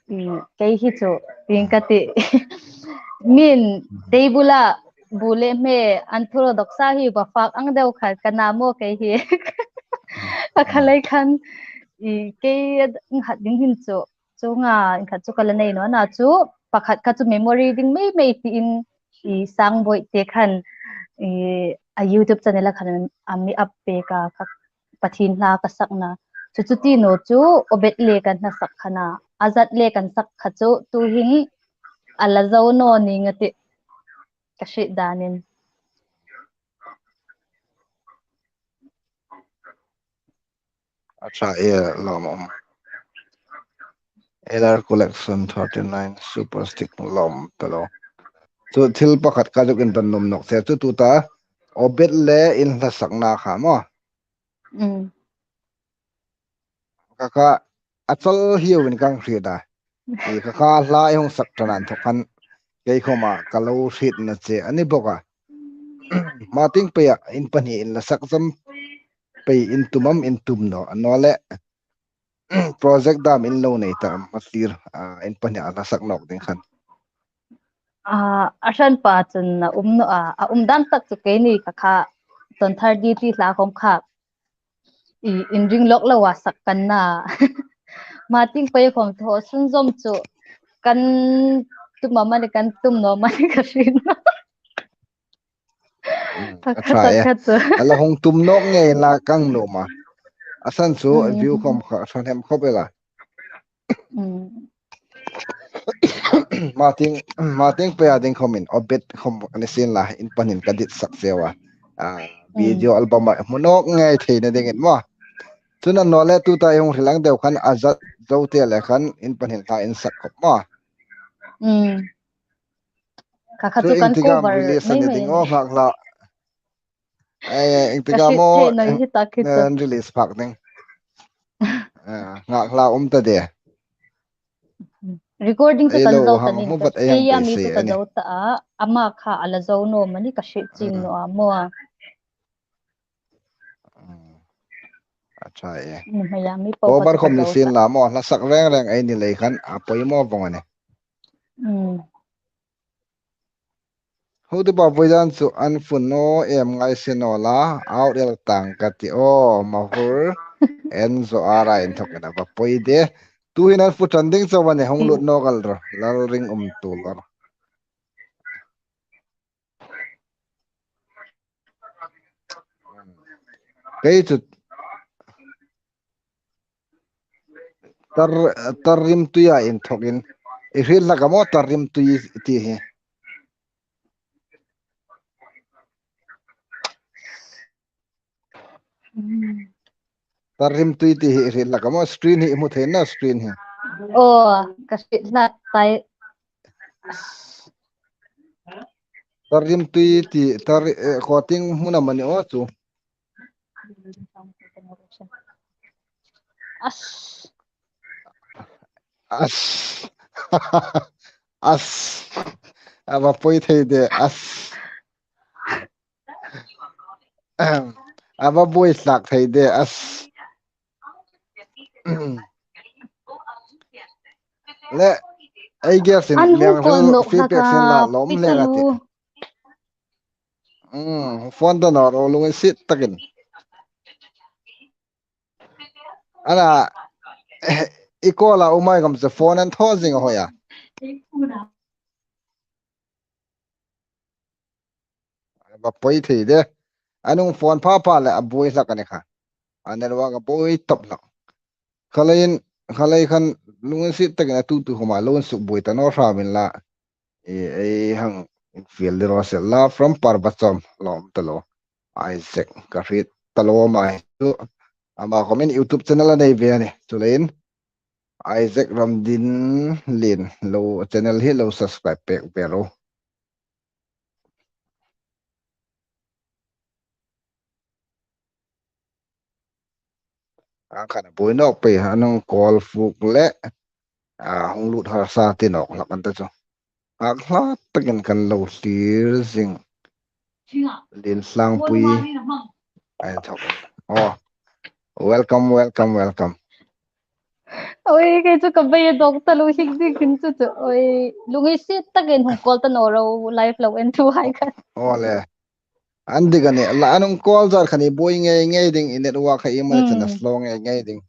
I, kei hi chu, tieng ka ti. Min, table-a, bu le hme, an thu lo dok sa hi va fak ang deu khat ka na maw kei hi. Ka kha lei khan, i, kei nghat ding hin chu. Chunga inkhat chu ka la nei naw a na chu, pakhat kha chu memory ding mei mei tiin i Sangboi te khan i a YouTube channel a khan a mi up pek a, kha Pathien hla ka sakna. Chu chu ti naw chu Obed le kan hla sak kha na, Azat le kan sak kha chu tuhin a la zo naw ning a tih ka hriet danin. A ṭha e, lawmum. L R Collection thirty nine Super Stick lawm ta lo. Chu thil pakhat ka zuk indon nuom nawk che chu tuta Obed le in hla sakna kha maw. Mm. Kha kha a chal hiau in kan hriet a. I kha kha hla i hung sak ṭan an thawk khan kei khawma ka lo hrietna che a ni bawk a. Hma tieng peia in pahni in la sak zam pei in tum am in tum naw a naw le project dam in lo nei ta am a thlir, a, in pahni a la sak nawk ding khan. A, a hranpa chun a um naw a, a um dan tak chu keini kha kha ton thar di ti hla khawm kha i, in ring lawk lo a sak kan na. Hma tieng pei khawm thaw sunzawm chu kan tum am a ni kan tum naw am a ni ka hriet naw. Mm, a ṭha e. A la hung tum nawk ngei la kan nuom a. A san chu view khawm kha hran hem khawp el a. Mm. Hma tieng, hma tieng peia ding khawmin Obed khawm ni sien la, in pahni in ka dit sak che a. A, video album a hmu nawk ngei theina dingin maw. Chun a naw le tuta i hung hril ang deu khan a zat zo te le khan in pahni in hla in sak khawp maw. Mm. Kha kha chu kan cover release a ni ding aw, nghak hla. Ai, ieng tika maw, an release phak ding. A, nghak hla um ta de. Recording chu kan zo ta ni. Ei, a mi chu ka zo ta a, ama kha a la zo naw am a ni ka hriet chieng naw a maw. Mm. A ṭha e. Cover khawm ni sien la maw, hla sak reng reng ei ni lei khan a poimaw vawng a ni. Mm. Hotupa voizan chu an fun naw em ngai se naw la, out el tang ka ti aw, Mahur, en zo a ra in thawk in a va poi de. Tuhin an fu ṭan ding chau a ni, hung lut nawk el ro, lal ring um tu lor. Kei chu tar, tarrimtuia in thawkin i hriet hlak a maw, tarrimtui ti hi. Mm. Tarrimtui ti hi i hriet hlak a maw, screen hi i hmu thei naw, screen hi. Aw, ka hriet hlak tai. Tarrimtui ti, tar, eh, khaw tieng hmun am a ni aw chu. As. As. As. A va poi thei de, as. A va buoi hlak thei de, as. Le, ei guest in miang rel feedback sin la lawm hle a ti. Mm, phone ta naw ro, lunginsiet takin. Ana, i call a um ai khawm chu phone an thaw zing a hoi a. A va poi thei de. A nung phone pha pha le a buoi hlak a ni kha. A network a buoi tawp hlak. Kha leiin, kha lei khan lunginsiet takin a tu tu khawma lo insuk buoi ta naw hramin la. E, ei hang infiel ni raw se la from Parbacham lawm ta lo. Isaac ka hriet ta lo ama hi chu. Ama khawmin YouTube channel a nei ve a ni. Chuleiin Isaac Ramdinlien lo channel hi lo subscribe pek ve ro. A khan a buoi nawk pei a nung call fuk le, a, hung lut harsa ti nawk hlak an ta chu. Nghak hla takin kan lo thlir zing. Lien Hlangpui. Ai thok. Oh. Welcome, welcome, welcome. Oi, kei chu ka bei dawk ta lo hik dik hin chu chu. Oi, lunginsiet takin hung call ta naw ro, live lo en thu hai khan. Aw le. An dik a ni, la an hung call zat khan i buoi ngei ngei ding, i network kha i mani chena slow ngei ngei ding.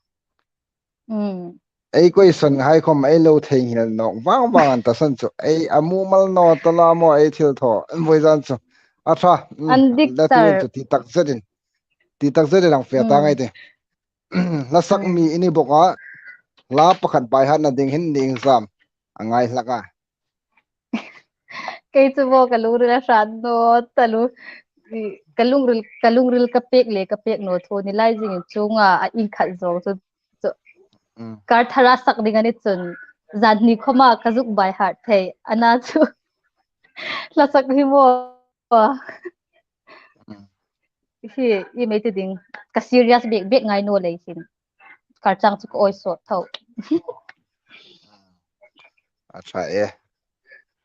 Mm. Ei question hai khawm ei lo theinghil nawk vang vang an ta san chu. Ei a mumal naw ta la maw ei thil thaw. Voizan chu. A ṭha. Mm, an dik la tu tar. Chu ti tak zetin. Ti tak zetin ang fe ta ngai te. Hla sak mi i ni bawk a. Hla pakhat by heart na ding hin ni ieng zam. A ngai hlak a. Kei chu maw ka lungril a hrat naw ta lo. I, ka lungril, ka lungril ka pek le ka pek naw thu ni lai zing chunga a inkhat zo chu. Chu. Mm. Kar thara sak ding a ni chun. Zan ni khawma ka zuk by heart thei. Ana chu. Hla sak hi maw. Mm. hi, i mei ti ding, ka serious bek bek ngai naw lei hin. Kar chang chu ka awi sawt tho. A ṭha e.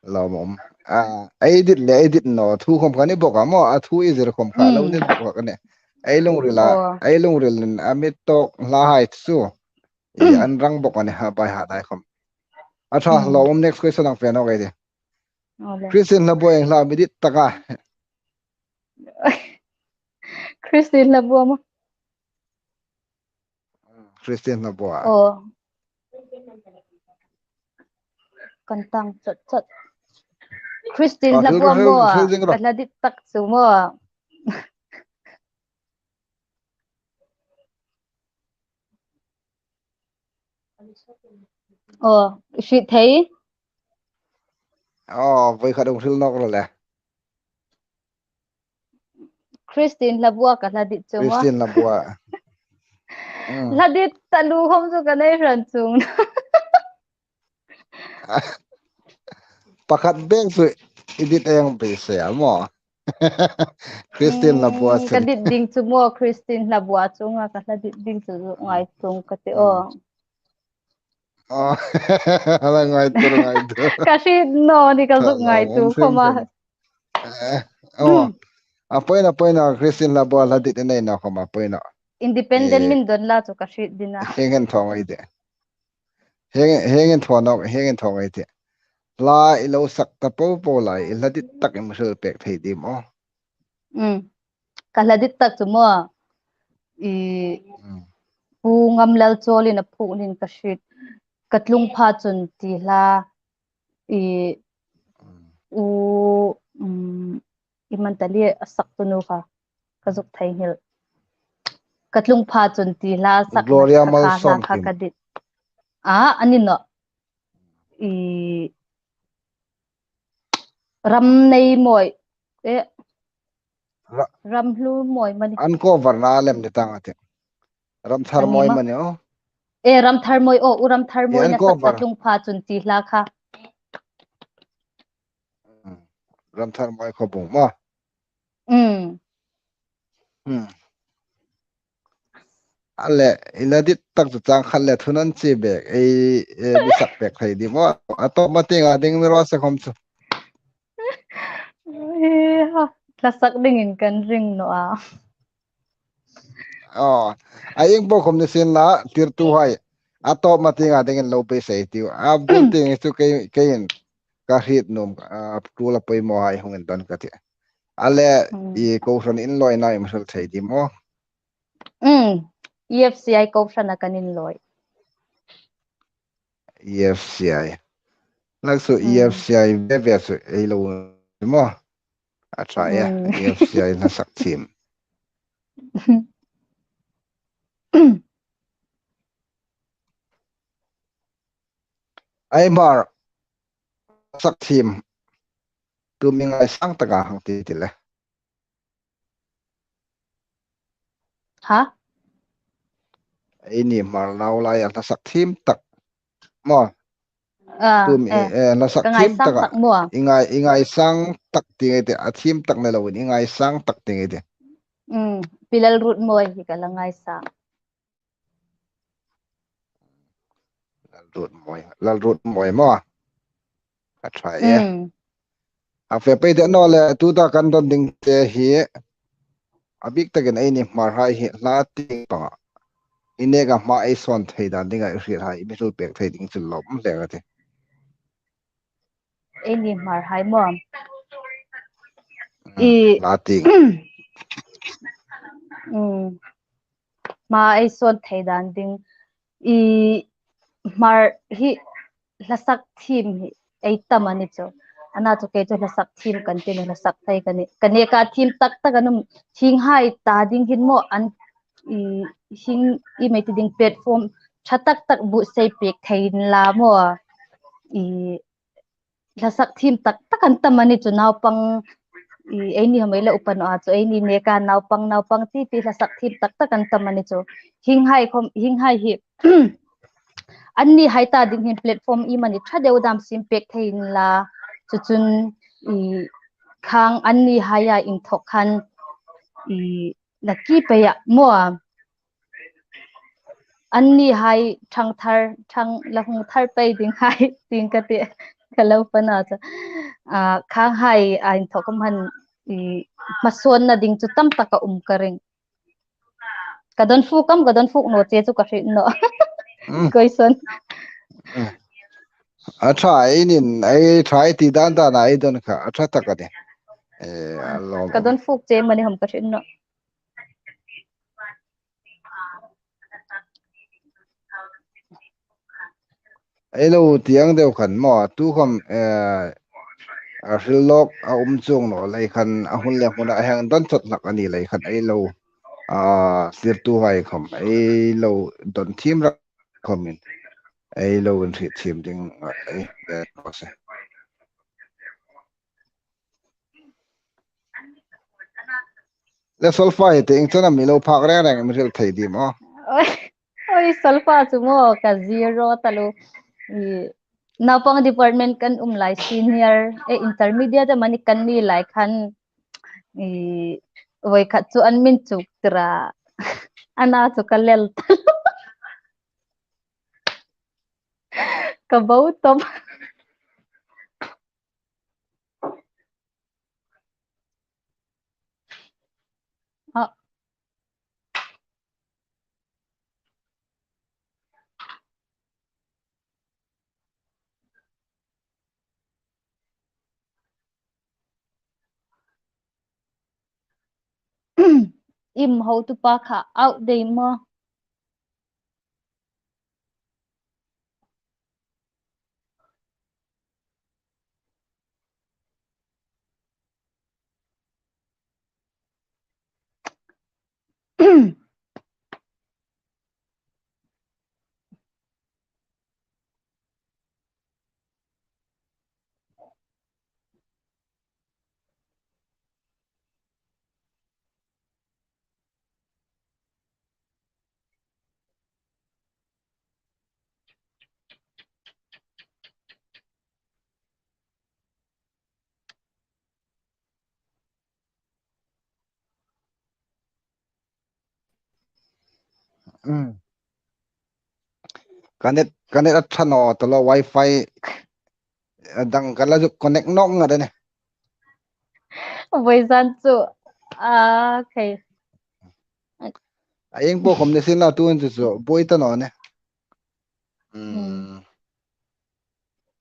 Lawmum. A, ei dit le, ei dit naw. Thu khom kha ni bawk a maw. A thu i zir khom kha lo ni bawk a ni. Ei lungrila, ei lungril in a mi tawk hla hai chu. I an rang bawk a ni ha, bai ha dai khom. A ṭha, lawmum, next question ang fe naw kei ti. Christine Hlabua ieng hla mi dit tak a. Christine Hlabua maw. Christine Hlabua. Aw. Kan tang chot chot. Christine Hlabua maw. Ka hla dit tak chu maw. Aw, hriet thei. Aw, voi khat hung hril nawk ro le. Christine Hlabua ka hla dit chu maw. Christine Hlabua. Hla dit ta lu khom chu ka nei hran chung. Pakhat bek chu i dit ang beisei a maw. Christine Hlabua chu. Ka dit ding chu maw, Christine Hlabua chunga ka hla dit ding chu ngai tung ka ti aw. Aw, a la ngai tur, ngai tur. Ka hriet naw ni ka zuk ngai tur khom a. Eh, aw. A poi naw, poi naw, Christine Hlabua hla dit i nei naw khom a, poi naw. Independent min don la chu ka hriet ding a. Hieng hin thaw ngai ti. Hieng, hieng hin thaw naw, hieng hin thaw ngai ti. Hla i lo sak ta po po lai, i hla dit tak i mi hril pek thei dim aw. Ka hla dit tak chu maw. I Pu Ngamlalchawlin a phukin ka hriet. Ka tlung pha chun ti hla. I u, um, i man ta li a saktu nu kha. Ka zuk theinghil. Ka tlung pha chun ti hla sak Gloria Malsawmkim kha ka dit. A, a ni naw. I Ramneimawi. E. Ramhlumawi mani. An cover na lem ni tang a ti. Ramtharmawi mani aw. E, Ramtharmawi aw, u Ramtharmawi na sak ka tlung pha chun ti hla kha. Ramtharmawi khaw bung maw. A le, i hla dit tak chu chang khat le thun an chi bek, ei, ei mi sak pek thei dim aw. A tawp ma tieng a ding mi raw se khom chu. Hla sak dingin kan ring naw a. Aw, a ieng po khom ni sien la, tirtuhai. A tawp ma tieng a dingin lo beisei tiu. A bul tieng chu kei, keiin ka hriet nuom, a, tu la poimawhai hung indon ka ti. A le, i kohran inlawina i mi hril thei dim aw. E F C I kohran a kan inlawi. E F C I. Lak chu E F C I ve ve chu ei lo maw. A ṭha e, E F C I hla sak thiem. Ei Hmar sak thiem. Tu mi ngaisang taka hang ti ti le. Ha? Eini Hmar nau lai a hla sak thiem tak. Maw. Tu mi, eh, hla sak thiem taka. I ngai, i ngaisang tak ti ngei ti, a thiem tak ni loin, i ngaisang tak ti ngei ti. Pi Lalrutmawi hi ka la ngaisang. Lalrutmawi, Lalrutmawi maw. A ṭha e. A fe pei de naw le, tuta kan don ding te hi. A bik takin eini Hmarhai hi hla tieng panga. I neka hma ei sawn thei dan dinga i hriet hai, i mi hril pek thei ding chu lawm hle ka ti. Eini Hmarhai maw. I hla tieng. Hma ei sawn thei dan ding. I Hmar hi hla sak thiem hi ei tam a ni chu. Ana chu kei chu hla sak thiem kan ti ni, hla sak thei ka ni. Ka neka thiem tak tak an um, hienghai ta ding hin maw an, i, hieng, i mei ti ding platform ṭha tak tak buotsai pek thei inla maw. I hla sak thiem tak tak an tam a ni chu naupang, i, eini hmei la upa naw a chu eini neka naupang, naupang ti ti hla sak thiem tak tak an tam a ni chu. Hienghai khom, hienghai hi, annihai ta ding hin platform i mani ṭha deu dam siem pek thei inla, chu chun, i, khang annihai a inthawk khan, i, na ki pei a maw a. Annihai thang thar, thang la hung thar pei ding hai, ding ka ti, ka lo pan a chu. A, khanghai a inthawk um han, i, hmasawnna ding chu tam tak a um ka ring. Ka don fuk am, ka don fuk naw che chu ka hriet naw. Mm. Question. Mm. A ṭha ei nih, ei ṭha ei ti dan dan a ei don kha, a ṭha tak a nih. Eh, a lawm. Ka don fuk che mani hom ka hriet naw. Ei lo ti ang deu khan maw, tu khom, eh, a hril lawk a um chuong naw lei khan a hun le hmuna a hang don chawt hlak a ni lei khan ei lo, a, sirtuhai khom ei lo don thiem rak khomin ei lo inhriet thiem ding, eh, eh, ka se. Le solfa hi te ieng chen am mi lo phak reng reng mi hril thei dim aw. Oi, oi, solfa chu maw ka zero taluo. I, naupang department kan um lai senior, e intermediate mani kan ni lai khan. I, voi khat chu an min chuk tir a. Ana chu ka lel taluo. Ka bo tawp. A. Im hotupa kha out dei maw. Mm. Ka net, ka net a ṭha naw taluo, wifi a dang ka la zuk connect nawk ngat a nih. Voizan chu, a, okay. A ieng po khom ni sien la tuhin chu chu buoi ta naw nih. Mm.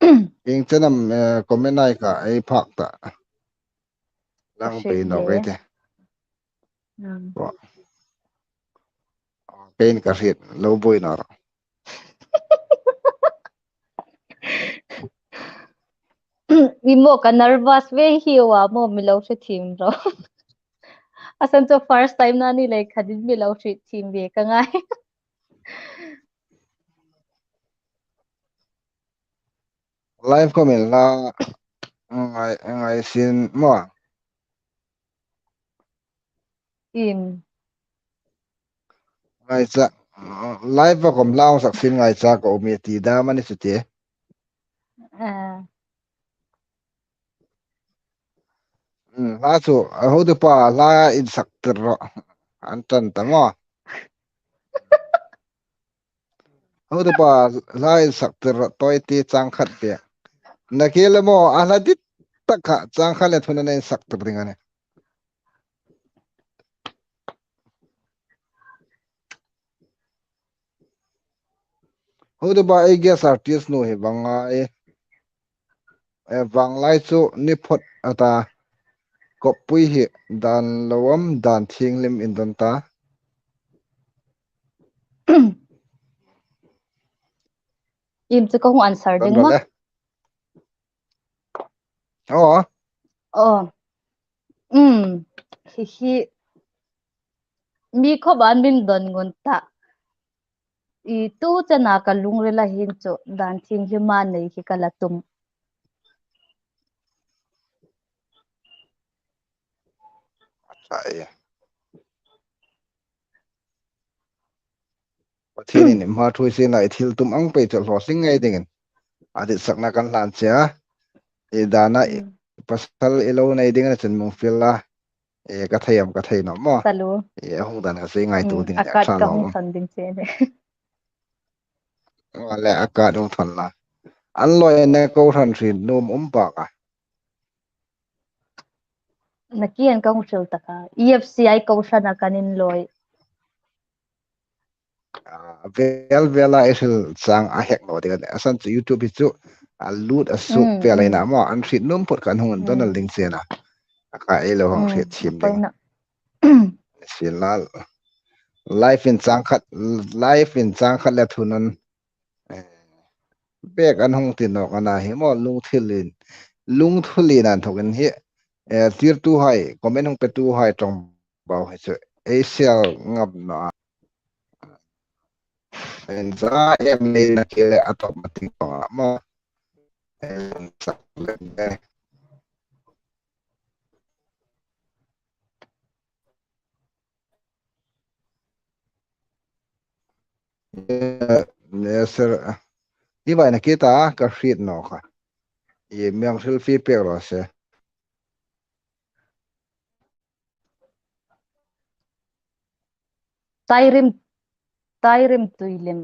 Mm. Ieng chen am, eh, comment ai kha ei phak ta. Lang pei naw kei te. Mm. Kein ka hriet lo buoi naw rawh. I maw ka nervous ve hi a maw mi lo hre thiem rawh. A san chu first time na ni lei khatin mi lo hriet thiem ve ka ngai. Live comment la ngai, ngai sien maw. Im. Ngaicha, live a khom la hung sak sien ngaicha ka um ie ti dam a ni chu tie. A. Mm, hla chu, a hotupa hla insak tir rawh. An tan ta maw. Hotupa hla insak tir rawh, tawite chang khat pek. Nakie le maw, a hla dit tak kha chang khat le thuna insak tir ding a nih. Hotupa ei guest artist nu hi vang ngai. Eh, vanglai chu ni phot a ta. Koppui hi dan lo am, dan thienghlim in don ta. Im chu ka hung answer ding maw. Aw. Aw. Um. Hi hi. Mi khawp an min don ngun ta. I tu chena ka lungrila hin chu dan thienghlim a nei hi ka la tum. Ai. Pathienin i hma ṭhuoi sien la, i thil tum ang pei chu hlawtling ngei dingin a ditsakna kan hlan che a. I dana i pasal i lo nei dingin a chun mi hung fiel la. E, ka thei am, ka thei naw maw. Talu. E, a hung dan kha chu ngaituo ding a le, ka hung thawn ding che le. Wa le, a ka hung thawn la. An lawina kohran hriet nuom um bak a. Nakie an ka hung hril tak a. E F C I kohran a kan inlawi. A, vel vel a i hril chang a hek naw ding a, a san chu YouTube hi chu a lut a suk vel a ina maw, an hriet nuom phawt khan hung indawn ding che a na. A ka ei lo hang hriet chim ding. Sin la, live in chang khat, live in chang khat le thun an, eh, bek an hung ti nawk a na hi maw, lungthilin, lungthilin an thawkin hi, eh, tirtuhai, comment hung petuhai ṭawngbau hi chu ei share ngam naw a. Inza em le nakie le a tawp ma ting tawng a maw. Inza em le. Ne, ne, sir. Hi vai nakie ta ka hriet naw kha. I mi hang hril fie pek raw se. Tairim, Tairimtui lem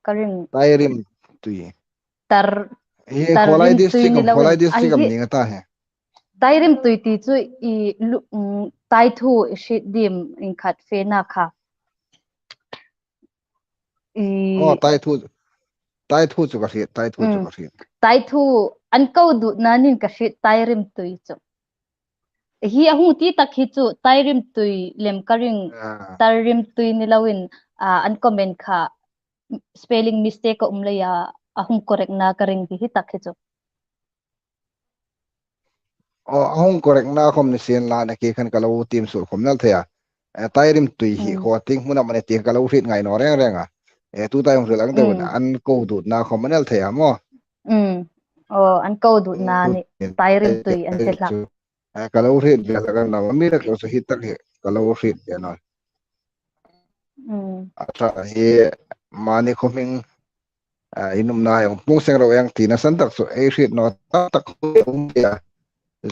ka ring. Tairimtui. Tar, hi Tairimtui district ni am, lo Khuolai in. District am ni nga ta he. Tairimtui ti chu i lu, mm, Taithu i hriet dim in khat fe na kha. I, oh, Taithu, Taithu chu ka hriet, Taithu chu ka hriet. Taithu an ko dutna nin ka hriet Tairimtui chu. Hi a hung ti tak hi chu Tairimtui lem ka ring, Tairimtui ni lo in, ah, an comment kha spelling mistake a um leia, a hung correct na ka ring ti hi tak hi chu. Oh, a hung correct na khom ni sien la nakie khan ka lo tiem suol khom nal thei a. Eh, Tairimtui hi khaw ting hmun am a ni ti ka lo hriet ngai naw reng reng a. Eh, tuta hung hril ang deu in an ko dutna khom a nal thei a maw. Mm. Oh, an ko dutna ni Tairimtui an ti hlak. Eh, ka lo hriet ve hlak a, mi rak lo sa hi tak hi ka lo hriet ve naw. Mm. A ṭha hi mani khawm hin, ah, in umna hei hung puong seng ro ang tina san tak chu ei hriet naw tak tak um tia.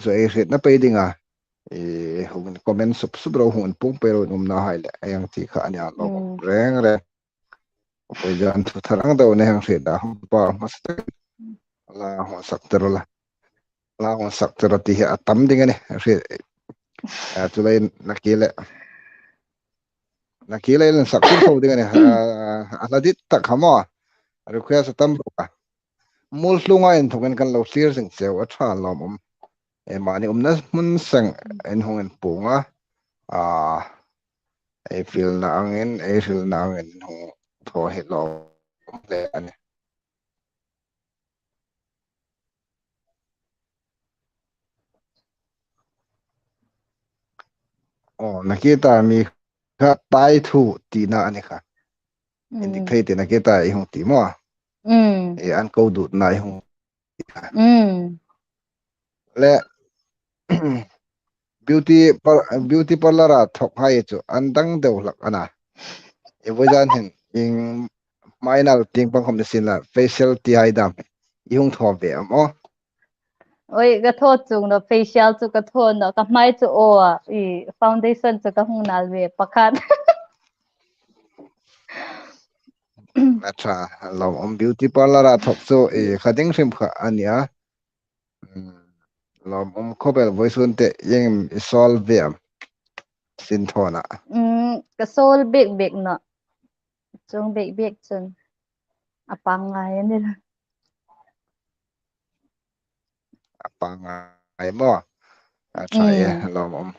Chu ei hrietna pei dinga. I hung in comment sup sup ro, hung in puong pei ro in umna hai le. Ei ang ti kha a nia lo reng reng. Voi zan thu thar ang deu nei hang hriet a, hung pa hmasa tak. La hung sak ter la. La hung sak ter ti hi a tam ding a nih. Hriet. A, chu lai nakie le. Nakie le sak tur tho ding a nih. A, a hla dit tak kha maw. Request a tam bawk a. Muolhlunga inthokin kan lo thlir zing cheu a, ṭha lawmum. E, mani umna hmun seng in hung in puong a. A, ei fielna angin, ei hrilna angin hung thaw hi lawm le a nih. Oh, nakie ta mi kha Taithu tina a ni kha. Indik thei ti nakie ta i hung ti maw. Mm. E, an ko dutna i hung ti kha. Mm. Le, beauty par-, beauty parlour a thawk hai chu an dang deu hlak a na. I voi zan hin, in hmainal tieng pang khom ni sien la, facial ti hai dam. I hung thaw ve am aw. Oi, ka thaw chuong naw, facial chu ka thaw naw, ka hmai chu aw, i foundation chu ka hung nal ve pakhat. A ṭha, lawmum, beauty parlour a thawk chu, i kha ding hrim kha a nia. Mm, lawmum, khawvel vawisun te, ieng i sawl ve am? Sinthawna. Mm, ka sawl bek bek naw. Chuong bek bek chun a pangngai a nih. A pangngai maw? A ṭha e, lawmum.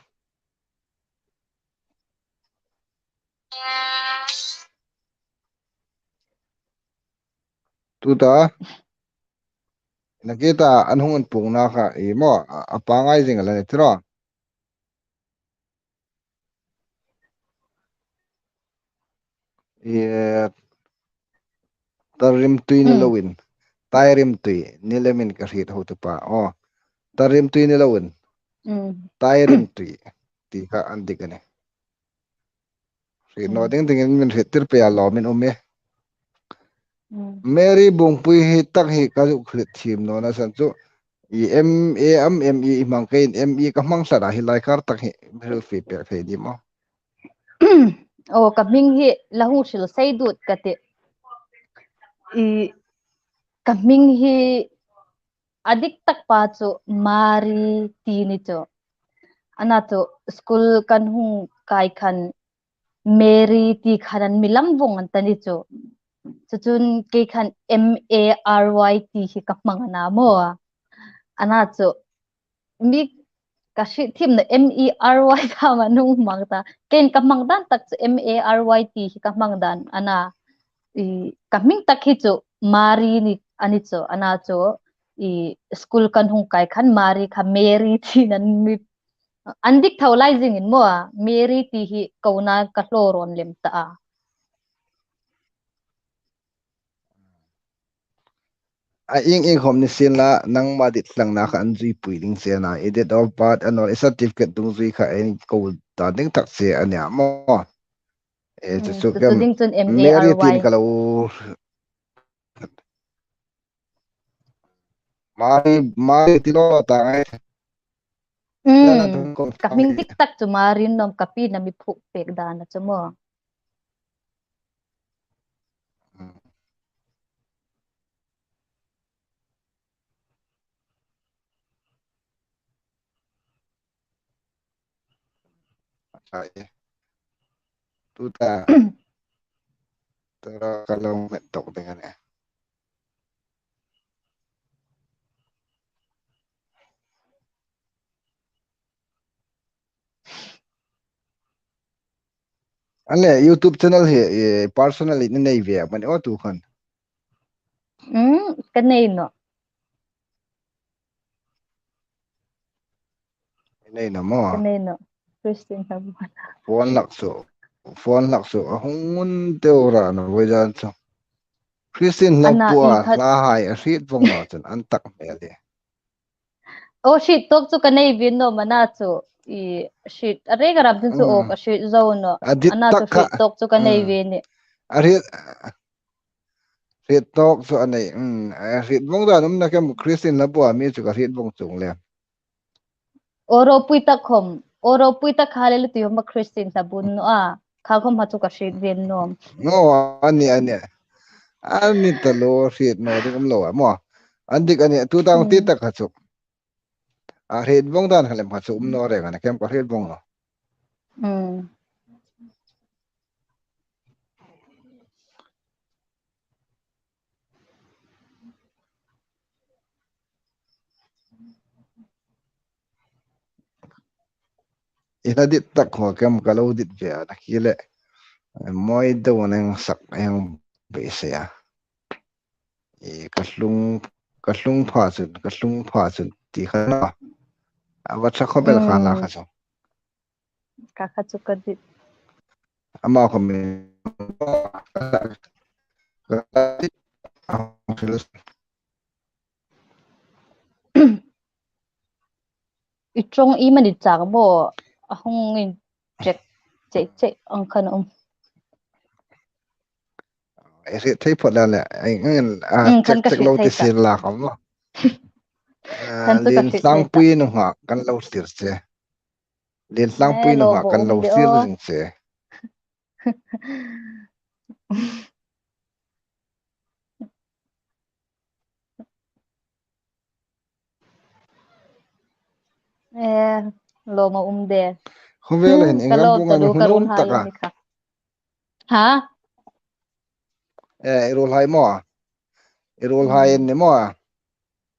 Tuta, nakie ta an hung inpuongna kha i maw, a, a pangngai zing a la ni tiraw. E, Tarimtui ni loin, Tairimtui ni lemin ka hriet ho tu pa. Aw, Tarimtui ni loin, Tairimtui ti kha an dik a nih. Hriet naw ding dingin min hriet tir pei a lawm in um e. Mary Bungpui hi tak hi ka zuk hriet thiem nawna san chu, I M A am M E i hmang, keiin M E ka hmang hlak a, hi lai kar tak hi mi hril fe pek thei dim aw. Aw, ka hming hi la hung hril sei dut ka tih. I, ka hming hi a dik tak pa chu Mari ti ni chu. Ana chu school kan hung kai khan Mary ti khan an mi lam vong an ta ni chu. Chu chun kei khan M A R Y T hi ka hmang a na maw. Ana chu mi ka hriet thiem naw M E R Y kha ma nung hmang ta. Keiin ka hmang dan tak chu M A R Y T hi ka hmang dan a na. I, ka hming tak hi chu Mari ni a ni chu. Ana chu i school kan hung kai khan Mari kha Mary tiin an mi, an dik tho lai zingin maw a, Mary ti hi kona ka hlaw rawn lem ta a. A ieng ieng khom ni sien la, nangma dit hlangna kha an zui pui ding che a na, i date of birth a naw, i certificate dungzui kha ei ko ta ding tak che a nia maw. E, chu Hmm, chu chu kem ding chun Mary tin M A R Y. Ka lo Mari, Mari ti lo ta ngai. Hmm, Nana thung kong ka hming thang dik tak chu Mari an nawm, ka pi na mi phu pek dan a chu maw. Hmm. Ai. Tuta. Tara ka lo met tok ding a nih. An le YouTube channel hi, eh, personal in nei ve a, man o tu khan. Hmm, ka nei naw. Nei naw maw. Ka nei naw. Christine Hlabua. Phone lak chu. Phone lak chu. A hung ngun deu ra naw voi dan chu. Christine Hlabua, hla hai a hriet vong naw chun an tak hmel e. O, hriet tawk chu ka nei ve naw am a na chu. I hriet a reng a ram chun chu o ka hriet zo naw. A dit tak kha. Hriet tawk chu ka nei ve ni. A hriet, hriet tawk chu a nei. Mm, a hriet vong dan um na kem Christine Hlabua mi chu ka hriet vong chuong le. O ropui tak khom. O ropui tak kha le lutu hom a Christine Hlabun naw a. Kha khom ha chu ka hriet ve naw am. No, a ni, a ni. A ni ta lo hriet naw ding um lo a maw. An dik a ni tu dang ti tak kha chu. A hriet vong dan kha lem kha chu um naw reng a na kem ka hriet vong naw. Hmm. I hla dit tak kha kem ka lo dit ve a na khi le. Moi do neng sak eng be se a. I ka hlung, ka hlung pha chun, ka hlung pha chun ti kha na. A va tha khawp el kha na kha chu. Ka kha chu ka dit. Ama khom mi. I ṭawng i mani chang maw a hung in check, check, check ang khan um. Ei hriet thei phawt la le, ei, ei, a, mm, check, khan ka check lo ti thei ta. Sir la khom maw. A, khan chu ka hriet thei ta. Lien Hlangpui nunghak kan lo thlir che. Lien Hlangpui nunghak kan lo thlir zing che. Eh, lawm a um de. Khawvel hin, hmm, Ingram bunga mi hmu nuom tak a. Ha? Eh, i ruolhai maw. I ruolhai an ni maw.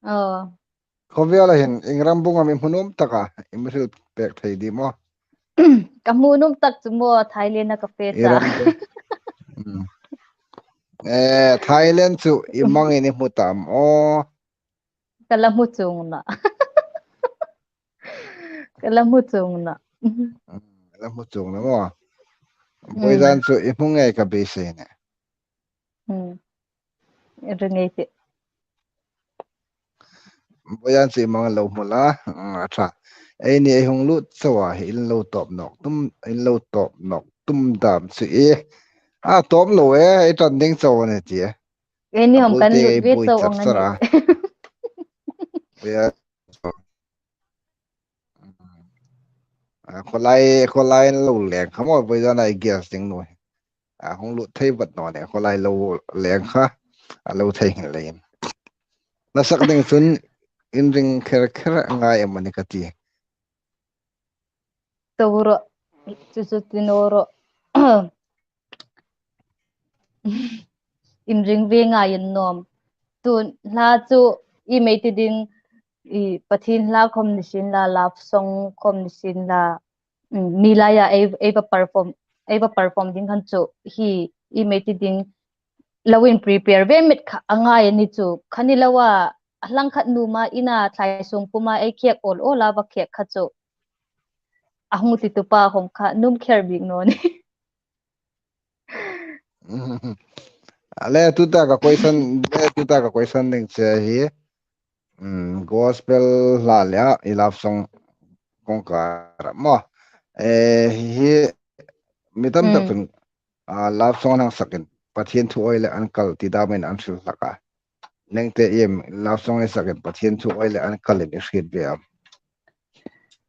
Oh. Khawvel hin, Ingram bunga mi hmu nuom tak a, i mi hril pek thei dim aw. Ka hmu nuom tak chu maw, Thailand-a ka fe ta. Ingram bung. Hmm. Eh, Thailand chu i mangin i hmu tam aw. Ka la hmu chuong naw. Ka la hmu chuong naw. Hmm, ka la hmu chuong naw maw. Hmm. Voi dan chu i hmu ngei ka beisei a nih. Hmm. Ring ei tih. Voi dan chu i mang lo hmu la, mm, a ṭha. Eini ei hung lut chau a, hi in lo tawp nawk tum, in lo tawp nawk tum dam chu i. A tawp lo e, ei ṭan ding chau a ni ti e. Eini hom kan lut ve chau ang a ni. A, khawlai, khawlai lo leng kha maw, voi zana i gas ding nu. A, hung lut thei vat naw ni, khawlai lo leng kha, a lo thei hin leiin. Hla sak ding chun inring kher kher a ngai am a ni ka ti. Tawro, chu chu ti naw ro. Inring ve ngai an nawm. Tun hla chu i mei ti ding, i Pathien hla khom ni sin la, love song khom ni sin la, mm, mi laia ei, ei va perform, ei va perform ding khan chu hi i mei ti ding lo in prepare ve met kha a ngai a ni chu. Kha ni lo a, a hlangkhat nuom a, ina thlai sung puma ei khek awl awl a va khek kha chu. A hung ti tu pa khom kha nuom kher bik naw ni. Ale, tuta ka question, le, tuta ka question ding che hi. Mm, gospel hla le a, i love song kawngkar a maw. Eh, hi, mi tam tak Mm. chun, a, love song an hang sakin, Pathien thu awi le an kal ti damin an hril hlak a. Nangte iem, love song i sakin, Pathien thu awi le an kalin i hriet ve am?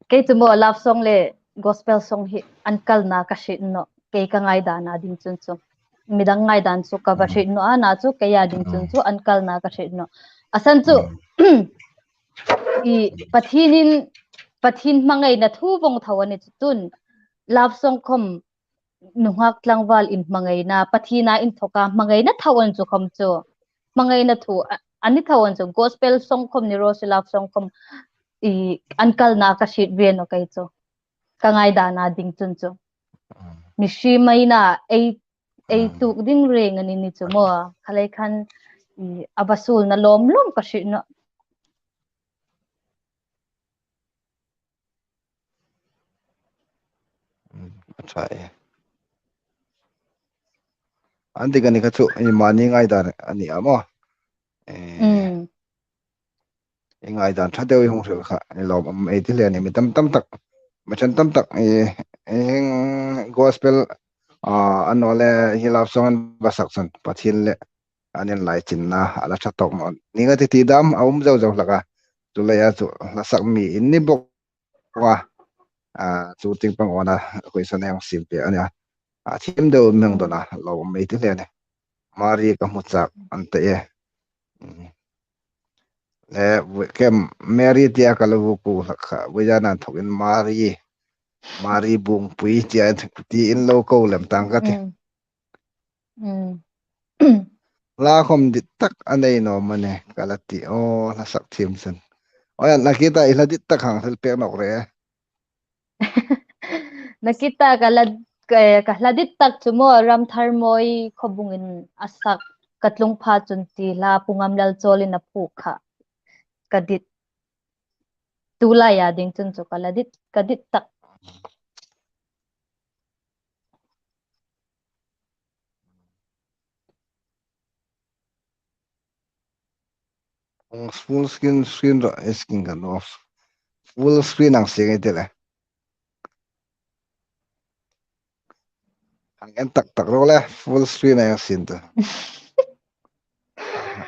Kei chu maw love song le gospel song hi an kalna ka hriet naw. Kei ka ngaidana ding chun chu. Midang ngaidan chu ka va Mm. hriet naw a, na chu kei a ding chun Mm. chu an kalna ka hriet naw. A san chu, Mm. i Pathienin, Pathien hmangaina thu vawng tho a ni chu tun. Love song khom nunghak tlangval inhmangaina, Pathiena inthoka hmangaina tho an chu khom chu. Hmangaina thu, a, a ni tho an chu. Gospel song khom ni ro si love song khom i an kalna ka hriet ve naw kei chu. Ka ngaidana ding chun chu. Mm. Mihri maina ei, ei Mm. tuk ding reng a ni ni chu maw. Khalei khan i a va suolna lawm lawm ka hriet naw. Mm, a ṭha e. An dik a ni kha chu, i mani ngaidan a ni a maw. Eh, Mm. i ngaidan ṭha deu i hung hril kha, i lawm am ei ti hle ni, mi tam tam tak, mi ṭhen tam tak, i, i heng gospel, a, a naw le hi love song an va sak chun, Pathien le an inlaichinna, a la ṭha tawk naw. Ni nga ti ti dam, a um zo zo hlak a. Chu leia chu, hla sak mi in ni bawk a, a, chu ting pang ona, question hang sim pek a nia. A, thiem deu mi hang dawna, lawm am ei ti hle ni. Mari ka hmu chak an ti e. Mm. Le, kem, Mary tia ka lo vuku hlak kha. Voi zana inthokin Mari, Mari Bungpui tia ti in lo ko lem tang ka ti. Mm. Mm. Hla khom dit tak a nei naw am a ni, ka la ti. Aw, hla sak thiem chun. Aw, Nakita, i hla dit tak hang hril pek nawk ro. Nakita, ka hla, ka, ka hla dit tak chu maw, Ramthar Moi Khawbungin a sak, Ka Tlung Pha Chun ti hla, Pu Ngamlal Chawlin a phuok kha. Ka dit. Tu laia ding chun chu ka hla dit, ka dit tak. Full screen, screen ro, eh, screen kan off. Full screen ang sieng ei ti le. Hang en tak tak ro le, full screen ang sieng ta.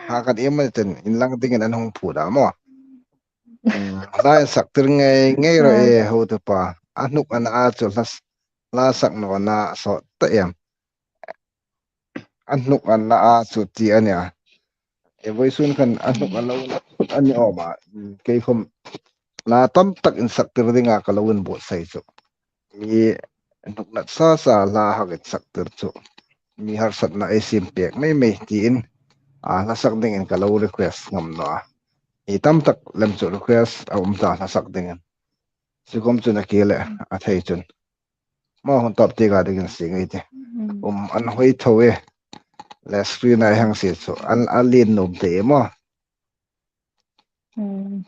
Ha kan em mai ten, inlang dingin an hung phu da maw. Mm, hla insak tir ngei ngei ro e, hotupa. A hnuk ana a chu hla s-, hla sak nawna sawt ta em. A hnuk ana a chu ti a nia. E, voisun khan a hnuk a lo a ni awm a. Mm, kei khom hla tam tak insak tir dinga ka lo inbuotsai chu. Mi hnuk nasa sa hla hang insak tir chu. Mi harsatna ei siem pek mei mei tiin, a, hla sak dingin ka lo request ngam naw a. Mi tam tak lem chu request a um ta hla sak dingin. Chu khom chu Nakita le a thei chun. Maw, hun tawp ti ka dingin sieng ei ti. Mm. Um, an hoi tho e. Le screen ai hang si chu. An, a lien nuom te maw. Mm.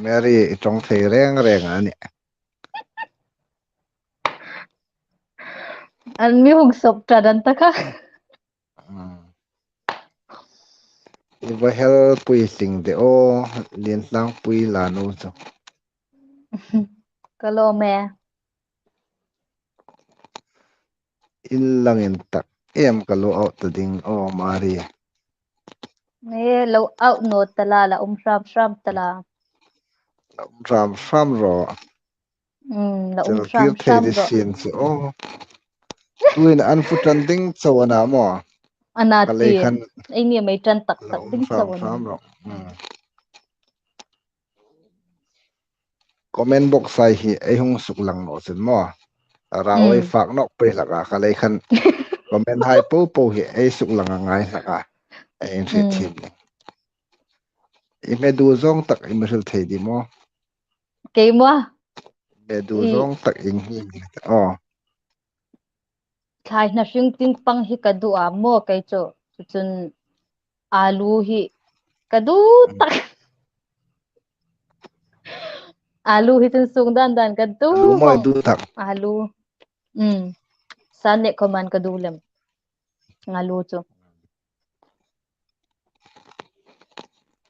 Mary, i ṭawng thei reng reng a nih. An mi hung sop ṭan an ta kha. Mm. I va helpui tling de aw, Lienhlangpui la nu chu. Ka lawm e. Inlang intak em ka lo out ta ding aw, Mari. Ne, lo au naw ta la, la um hram hram ta la. La um hram hram ro. Mm, la um hram hram ro. Chel kir thei di sin chu. Oh. Tuin an fu ṭan ding chau a na maw. A na ti. Ka lei khan. Ei ni mei ṭan tak tak ding chau a na. La um hram hram ro. Mm. Comment box hai hi ei hung suklang naw sin maw. Rau ei fak nawk pei hlak a, ka lei khan comment hai po po hi ei suklang a ngai hlak a. Ei inhriet thiem ni. I hme du zawng tak i mi hril thei di maw? Kei maw? Hme du zawng tak i hni. Oh. Thlai hna hring ting pang hi ka duh a maw kei chu. Chu chun alu hi ka duh tak. Alu hi chun sung dan dan ka duh. Alu maw i duh tak. Alu. Mm. San le khoman ka duh lem. Alu chu.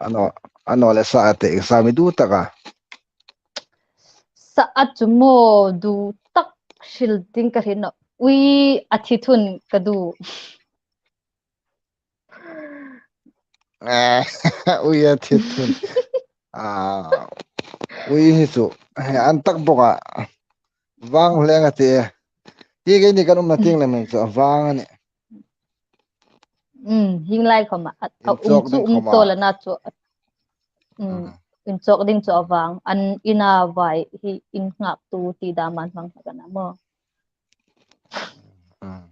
Ano, ano le sa a te exam i duh tak a. Sa a chu maw duh tak hril ding ka hriet nawh. Ui a thi thun ka duh. Eh, ui a thi thun. Ah, ui hi chu. He an tak bok a. Vang hleng a ti. Ti keini kan umna tieng lem chu a vang a nih. Mm, hieng lai khoma, a, a um chu um tawla na chu. Mm, inchawk ding chu a vang. An ina vai hi inngaktu ti dam an hmang hlak a na maw. Mm.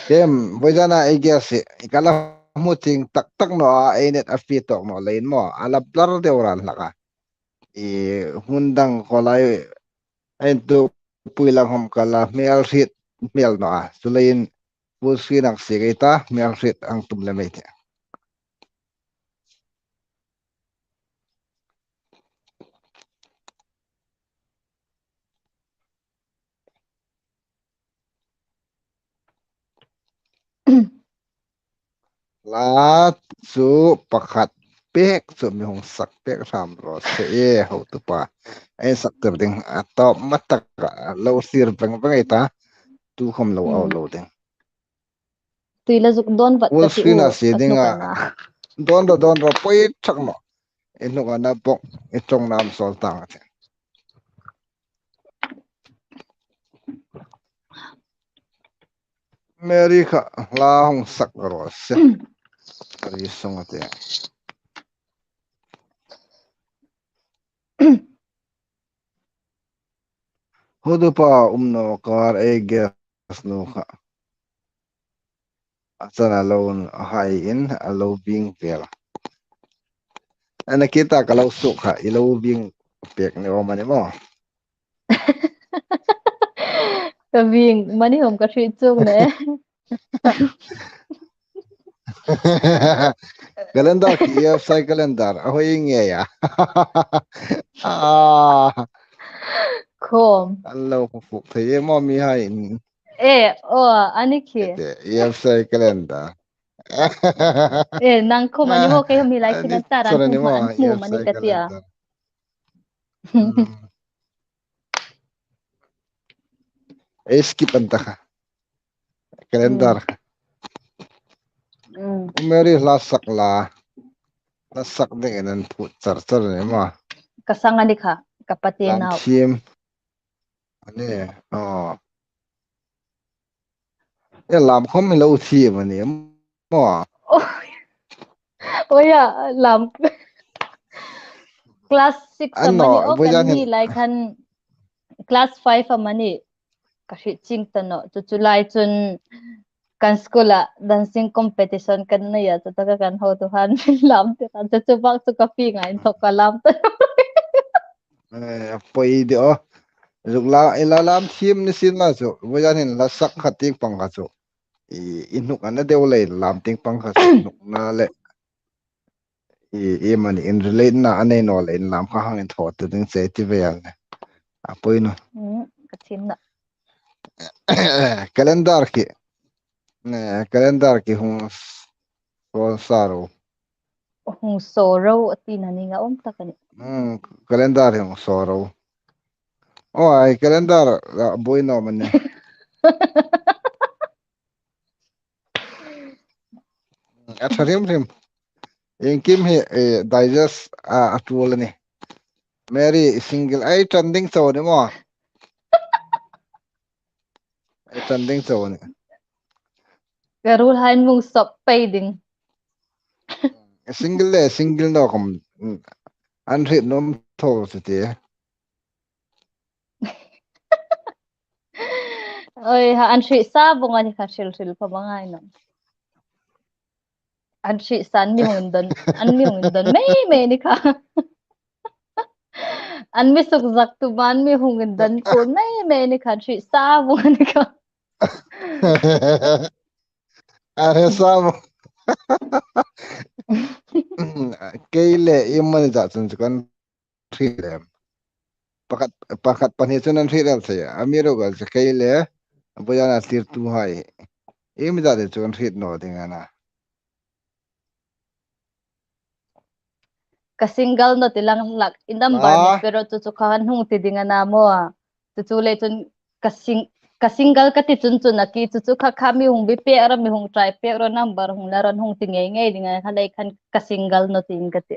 Em, voizana ei guess hi, ka la hmu ting tak tak naw a, ei net a fie tawk naw leiin maw, a la blur deu ran hlak a. I hun dang ko lai, ei tu pui lang hom ka la hmel hriet hmel naw a. Chu leiin full screen ang si kei ta, hmel hriet ang tum le mei te. La chu pakhat pek chu mi hung sak pek hram ro se e, hotupa. Ei sak tir ding a tawp ma tak a lo sir beng beng ei ta. Tu khom lo au lo ding. Tui la zuk dawn vat. Full screen a si ding a. Dawn ro, dawn ro, poi thak naw. I hnuk a na bok, i ṭawng nam sawl tang a ti. Mary kha hla hung sak ro se. Mary sung a ti. Hotupa um naw kar ei guess nu kha. A chan a lo hai in a lo ving vel. Ana kita ka lo suk kha i lo ving pek ni awm a ni maw. Ka ving mani hom ka hriet chuong ne. Calendar ki E F C calendar a hoi nge ya. Ah. Khom. An lo ko fuk thei e maw mi hai. E, o, a ni khi. E F C calendar. E, nang khom a ni maw kei mi lai khi nan ta ran hmu mani ka tia. Ei skip an ta kha. Calendar. Mary hla sak la. Hla sak ding in an phut char char ni maw. Ka sang a ni kha, ka pate nau. Lam thiem. A ni, aw. E lam khom mi lo thiem a ni maw. Oi a, lam. Class six a mani, o, kan ni lai khan class five a mani. Ka hriet chieng ta nawh. Chu chu lai chun kan school-a dancing competition kan nei a, chu taka kan hotuhai min lam te khan chu chu bak chu ka fie ngai inthawk ka lam ta. Eh, a poi de aw. Zuk la, i la lam thiem ni sin la chu. Voizan hin la sak kha tieng pang kha chu. I, i hnuk a na deu lei lam tieng pang kha chu hnukna le. I, i mani in relate na a nei naw le in lam kha hang inthaw tu ding che ti ve ang. A poi naw. Mm, ka thim na. Calendar ki. Ne, calendar ki hung s-, saw sa ro. Hung saw ro a tina ni nga um tak a ni. Mm, calendar hung saw ro. Oh, ai calendar, ah, buoi naw am a nih. A ṭha hrim hrim. Iengkim hi, eh, digest, ah, a tul a nih. Mary, single ai ṭan ding chau ni maw. Ai ṭan ding chau a nih. Ka ruolhai an hung sop pei ding. Single le, single naw khom, mm, an hriet nuom tho si ti. Oi, ha, an hriet sa vong a ni kha, hril hril pa mangai naw. An hriet sa an mi hung indon, an mi hung indon mei mei ni kha. An mi suk zak tu ma an mi hung indon kuol mei mei ni kha, an hriet sa vong a ni kha. A hre sa vong. Kei le iemani zat chun chu kan hriet lem. Pakhat, pakhat pahni chun an hriet el thei. Amiruokchu kei le, a buoina tirtuhai. Iemani zat chun an hriet naw ding a na. Ka single naw ti lang lak, i number mi pe ro chu chu kha an hung ti ding a na maw. Chu chu le chun ka sing-, ka single ka ti chun chu nakie chu chu kha kha mi hung bi pek ro, mi hung try pek ro, number hung la ro, an hung ti ngei ngei ding a, kha lei khan ka single naw ti in ka ti.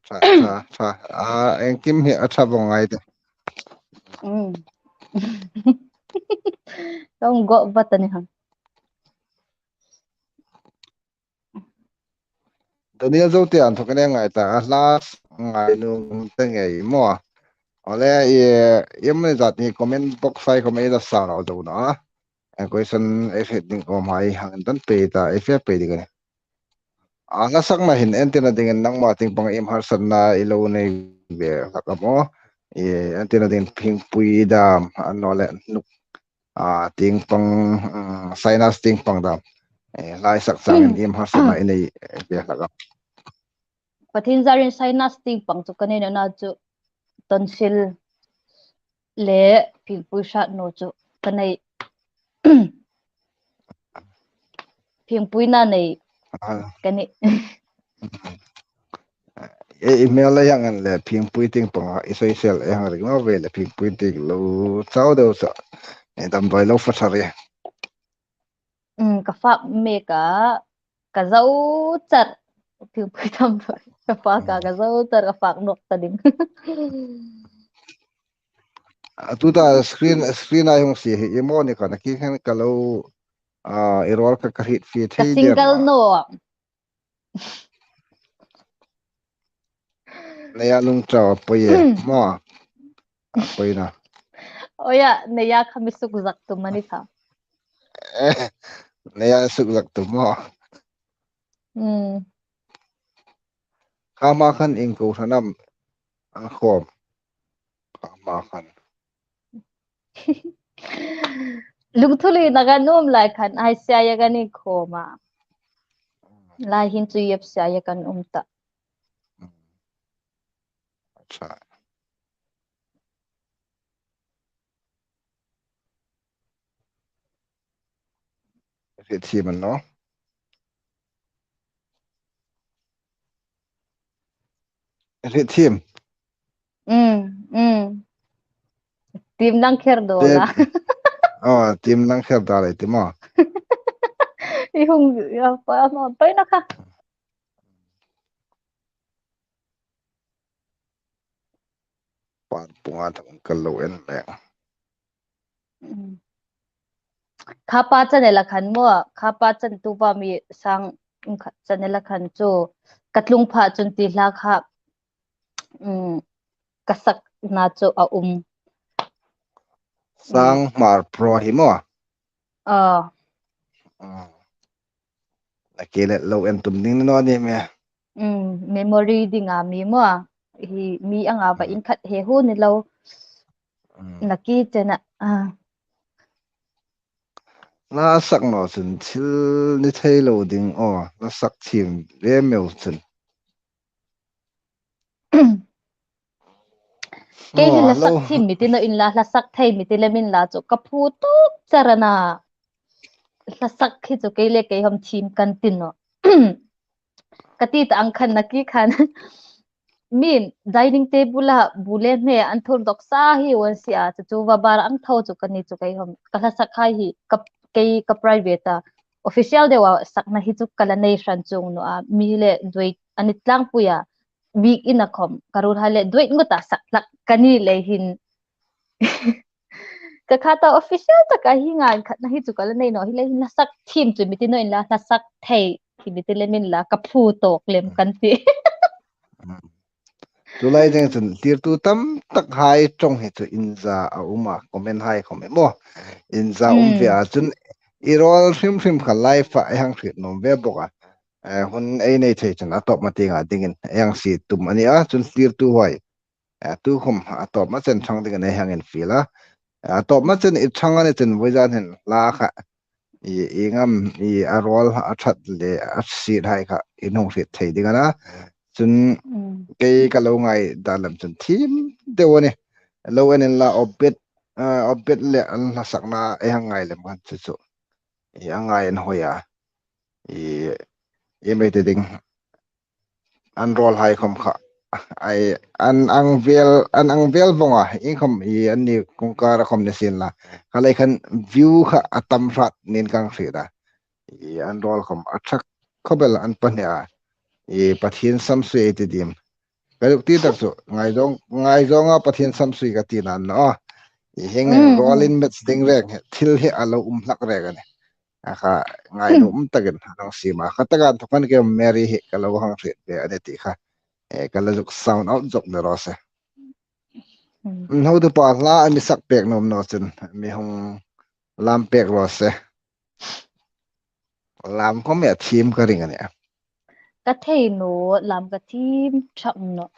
Ṭha, ṭha, ṭha. Ah, iengkim hi a ṭha vong ngai de. Mm. Ka hung go vat a ni hang. Daniel Zote an thawk a ni ngai ta, a hla ngai nuom ta ngei maw. Awle, i, iemani zat ni comment box hai khom ei la sa naw zo naw. A question ei hriet ding khom hai hang indon pei ta, ei fe pei ding a nih. A hla sakna hin entirna dingin nangma tieng pang iem harsatna i lo nei ve hlak am aw. I, entirna dingin phingpui dam, annawleh nuk, a, tieng pang, mm, sinus tieng pang dam. Eh, hla i sak changin iem harsatna i nei ve hlak am. Pathien zarin sinus tieng pang chu ka nei naw a chu tonsil le phingpui hrat naw chu ka nei. Phingpuina nei Ah. Ka nih. E, i hmel le hang an le phingpui tieng pang a, i soisel e hang ring naw ve le phingpui tieng lo chau deu chu. E, damdawi lo fa thar e. Mm, ka fak mek a, ka zo char. Phingpui damdawi. Ka fak a, ka zo char, ka fak nawk ta ding. A, tuta screen, screen ai hung sie hi, i maw ni kha, nakie khan ka lo, a, i ruol kha ka hriet fie thei der. Ka single naw. Neia lungtau a poi e, maw. A poi na. Oia, neia kha mi suk zak tu am a ni kha. Neia suk zak tu maw. Mm. Kha hma khan ieng kohran am an khawm. Kha hma khan. Lungthulina kan um lai khan, ai sia ya kan inkhawm a. Lai hin chu iep sia ya kan um ta. Acha. Hriet thiem an naw. Hriet thiem. Mm, mm. Tim lang kher do la. Oh, tim lang kher do la, tim o. I hung, ya, pa, ma, pa na kha. Pan punga thang ka lo en le. Mm. Kha pa channel a khan maw, kha pa channel tu pa mi sang, mm, kha channel a khan chu ka tlung pha chun ti hla kha, mm, ka sakna chu a um. Sang Hmar Pro hi maw? Ah. Ah. Nakie le lo en tum ding naw ni me. Mm, memory dinga mi maw. Hi mi anga va in khat he hu ni lo. Mm. Nakie chena, ah. Hla sak naw chun thil ni thei lo ding aw, hla sak thiem ve meu chun. Kei hi hla sak thiem mi ti naw inla, hla sak thei mi ti lem inla chu ka phu tuk char a na. Hla sak hi chu kei le kei khom thiem kan ti naw. ti ta ang khan na ki khan. Min dining table-a bu le hme an thur dawk sa hi wan si a, chu chu va bar ang tho chu ka ni chu kei hom. Ka hla sak hai hi, ka, kei ka private-a. Official deu a sakna hi chu ka la nei hran chuong naw a. Mi le duet a ni tlangpui a. Week-in a khom. Ka ruolhai le duet ngot a sak hlak ka ni lei hin. Ka khata official taka hi ngai khatna hi chu ka la nei naw. Hi le hin hla sak thiem chu mi ti naw inla, hla sak thei hi mi ti le min la ka phu tawk lem kan ti. Chu lai ding chun thlirtu tam tak hai ṭawng hi chu inza a um a, comment hai khom hi maw. Inza um ve a chun i rawl hrim hrim kha live-a ei hang hriet nuom ve bawk a. Eh, hun ei nei thei chun a tawpna tienga dingin ei hang sie tum a ni a, chun thlirtu hai. Eh, tu khom a tawpna chen ṭhang dingin ei hang infiel a. Eh, a tawpna chen i ṭhang a ni chun vawizan hin hla kha i, i ngam, i a rawl a ṭhat le a siet hai kha in hung hriet thei ding a na. Chun kei ka lo ngaidam lem chun thiem deu a ni. Lo en inla obit, eh, obit le an hla sakna ei hang ngai lem khan chu chu. I a ngai an hoi a. I, i mei te ding. An rawl hai khom kha. Ai, an ang vel, an ang vel vong a. Ieng khom i an ni kawngkar a khom ni sien la. Kha lei khan view kha a tam hrat nin kang hriet a. I an rawl khom a ṭha khop el an pahni a. I Pathien samsui ei ti dim. Ka zuk ti tak chu, ngaizawng, ngaizawng a Pathien samsui ka ti nan naw. I heng rawl in match ding reng, thil hi a lo um hlak reng a ni. A kha, ngai nuom takin, a nang siem a. Kha taka inthawk khan kei Mary hi ka lo hang hriet ve a ni ti kha. Eh, ka la zuk sound out zawk ni raw se. Hotupa hla a mi sak pek nuom naw chun, mi hung lam pek raw se. Lam khom a thiem ka ring a nih. Ka thei naw, lam ka thiem ṭhak naw.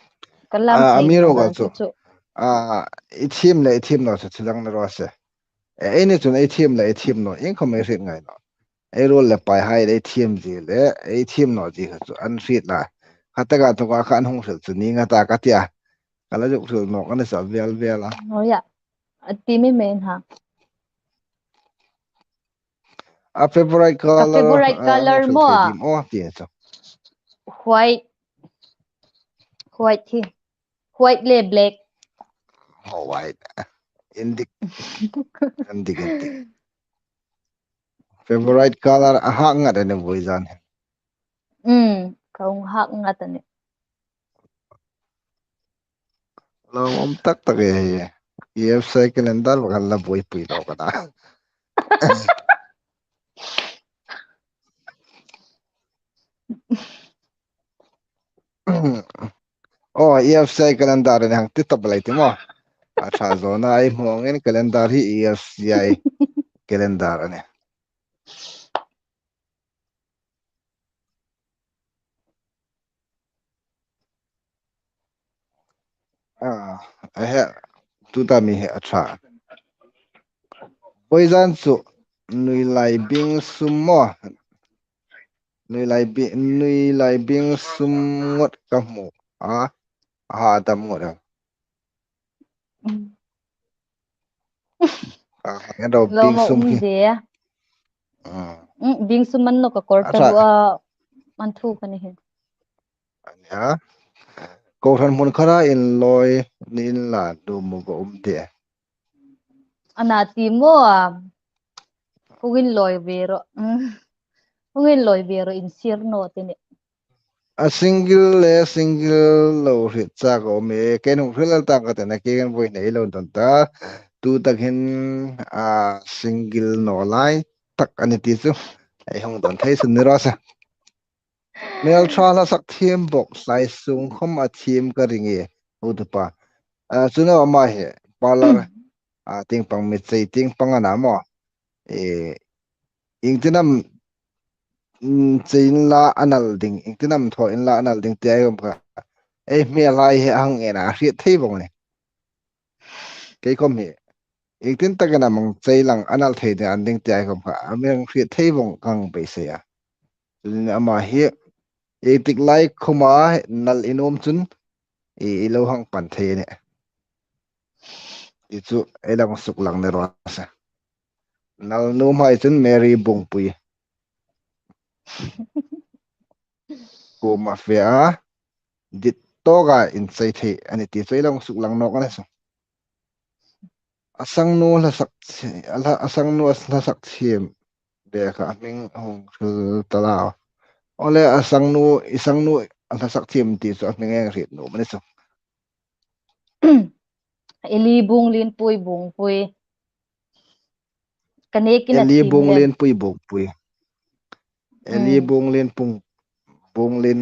Ka lam thei naw chu. A, i thiem le i thiem naw chu, chu dang ni raw se. E, ei ni chun ei thiem le i thiem naw, ieng khom ei hriet ngai naw. Ei ruol le pai hai le ei thiem zie le, ei thiem naw zie kha chu an hriet lai. Kha taka inthawka kha an hung hril chu ni nga ta ka ti a. Ka la zuk hril nawk a ni sa vel vel a. Oh, ya. A ti mi men ha. A favorite color, a favorite color maw? Aw, ti chu. White. White hi. White le black. Oh, white. Indik. Indik, indik. Favorite color a hak ngat a ni vawizan. Mm, ka hung hak ngat a nih. Lawmum tak tak e hi. E F C calendar kan la buoipui lo ka ta. Oh, E F C calendar a ni hang ti tawp lai ti maw. A ṭha zawna ei hmu angin calendar hi E F C calendar a nih. Ah, a he, tuta mi he a ṭha. Vawizan chu nui lai bing sum maw. Nui lai bi-, nui lai bing sum ngot ka hmu a. A ha dam ngot a. Mm. A, hello, bing sum hi. Mm, bing sum an lo ka kawr ta bu a, an thu ka ni hi. A nia. Kohran hmun khara inlawi ni inla, dumu ka um te. A na ti maw a. Hung inlawi ve ro. Mm. Hung inlawi ve ro, insir naw ti ni. A single le single lo hriet chak a um e, ken hung hril el tang ka ti na, kei kan voi nei lo don ta. Tu tak hin, a, single naw lai tak a ni ti chu ei hung don thei sun ni raw se. Hmel ṭha hla sak thiem bawk, hlai sung khom a thiem ka ring e, hotupa. A, chu naw ama hi, parlour, a, tieng pang mi chei tieng pang a na maw. E, iengtin am, mm, chei inla a nal ding, iengtin am thaw inla a nal ding ti ei khom kha. Ei hmel hai hi a hang en a hriet thei vong ni. Kei khom hi. Iengtin takin am hang chei lang a nal thei ding an ding ti ei khom kha. A mi hang hriet thei vong ka hang beisei a. Chunin ama hi. Ei tik lai khoma nal i nuom chun. I, i lo hang pan thei a nih. I chu ei lang suk lang ni raw se. Nal nuom hai chun Mary Bungpui. kuoma fe a, dit tawka inchei thei a ni ti chu ei lo suklang nawk a ni chu. A sangnu hla sak thi-, a hla, a sangnu a hla sak thiem bek a hming hung hril ta la. Ole a sangnu, i sangnu a hla sak thiem ti chu a hming ei hriet nuom a ni chu. Eli Bunglin Pui Bungpui. Ka nek in a Eli thim Bunglin Pui Bungpui. Eli Mm. Bunglin Pung, Bunglin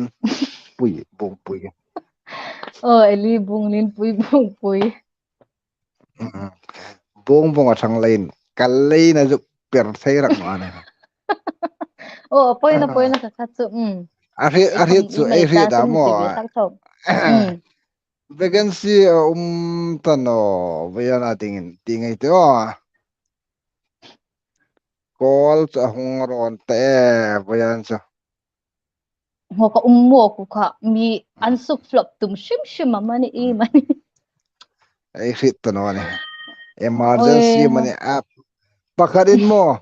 Pui Bungpui. Oh, Eli Bunglin Pui Bungpui. Mm. Bung bung a thang leiin. Ka leiin a zuk per thei rak ma ne. Oh, a poina, poina ka khat chu. Mm. A hriet, a hriet chu, ei hriet a maw. Mm. Vacancy a um ta naw, vawiin a dingin, ti ngei te aw. Call chu a hung rawn ta e, vawiin chu. Hawk a um maw khu kha, mi an suk flop tum hrim hrim a mani i mani. Ei hriet ta naw ni. Emergency Oi. mani a. Pakhatin maw,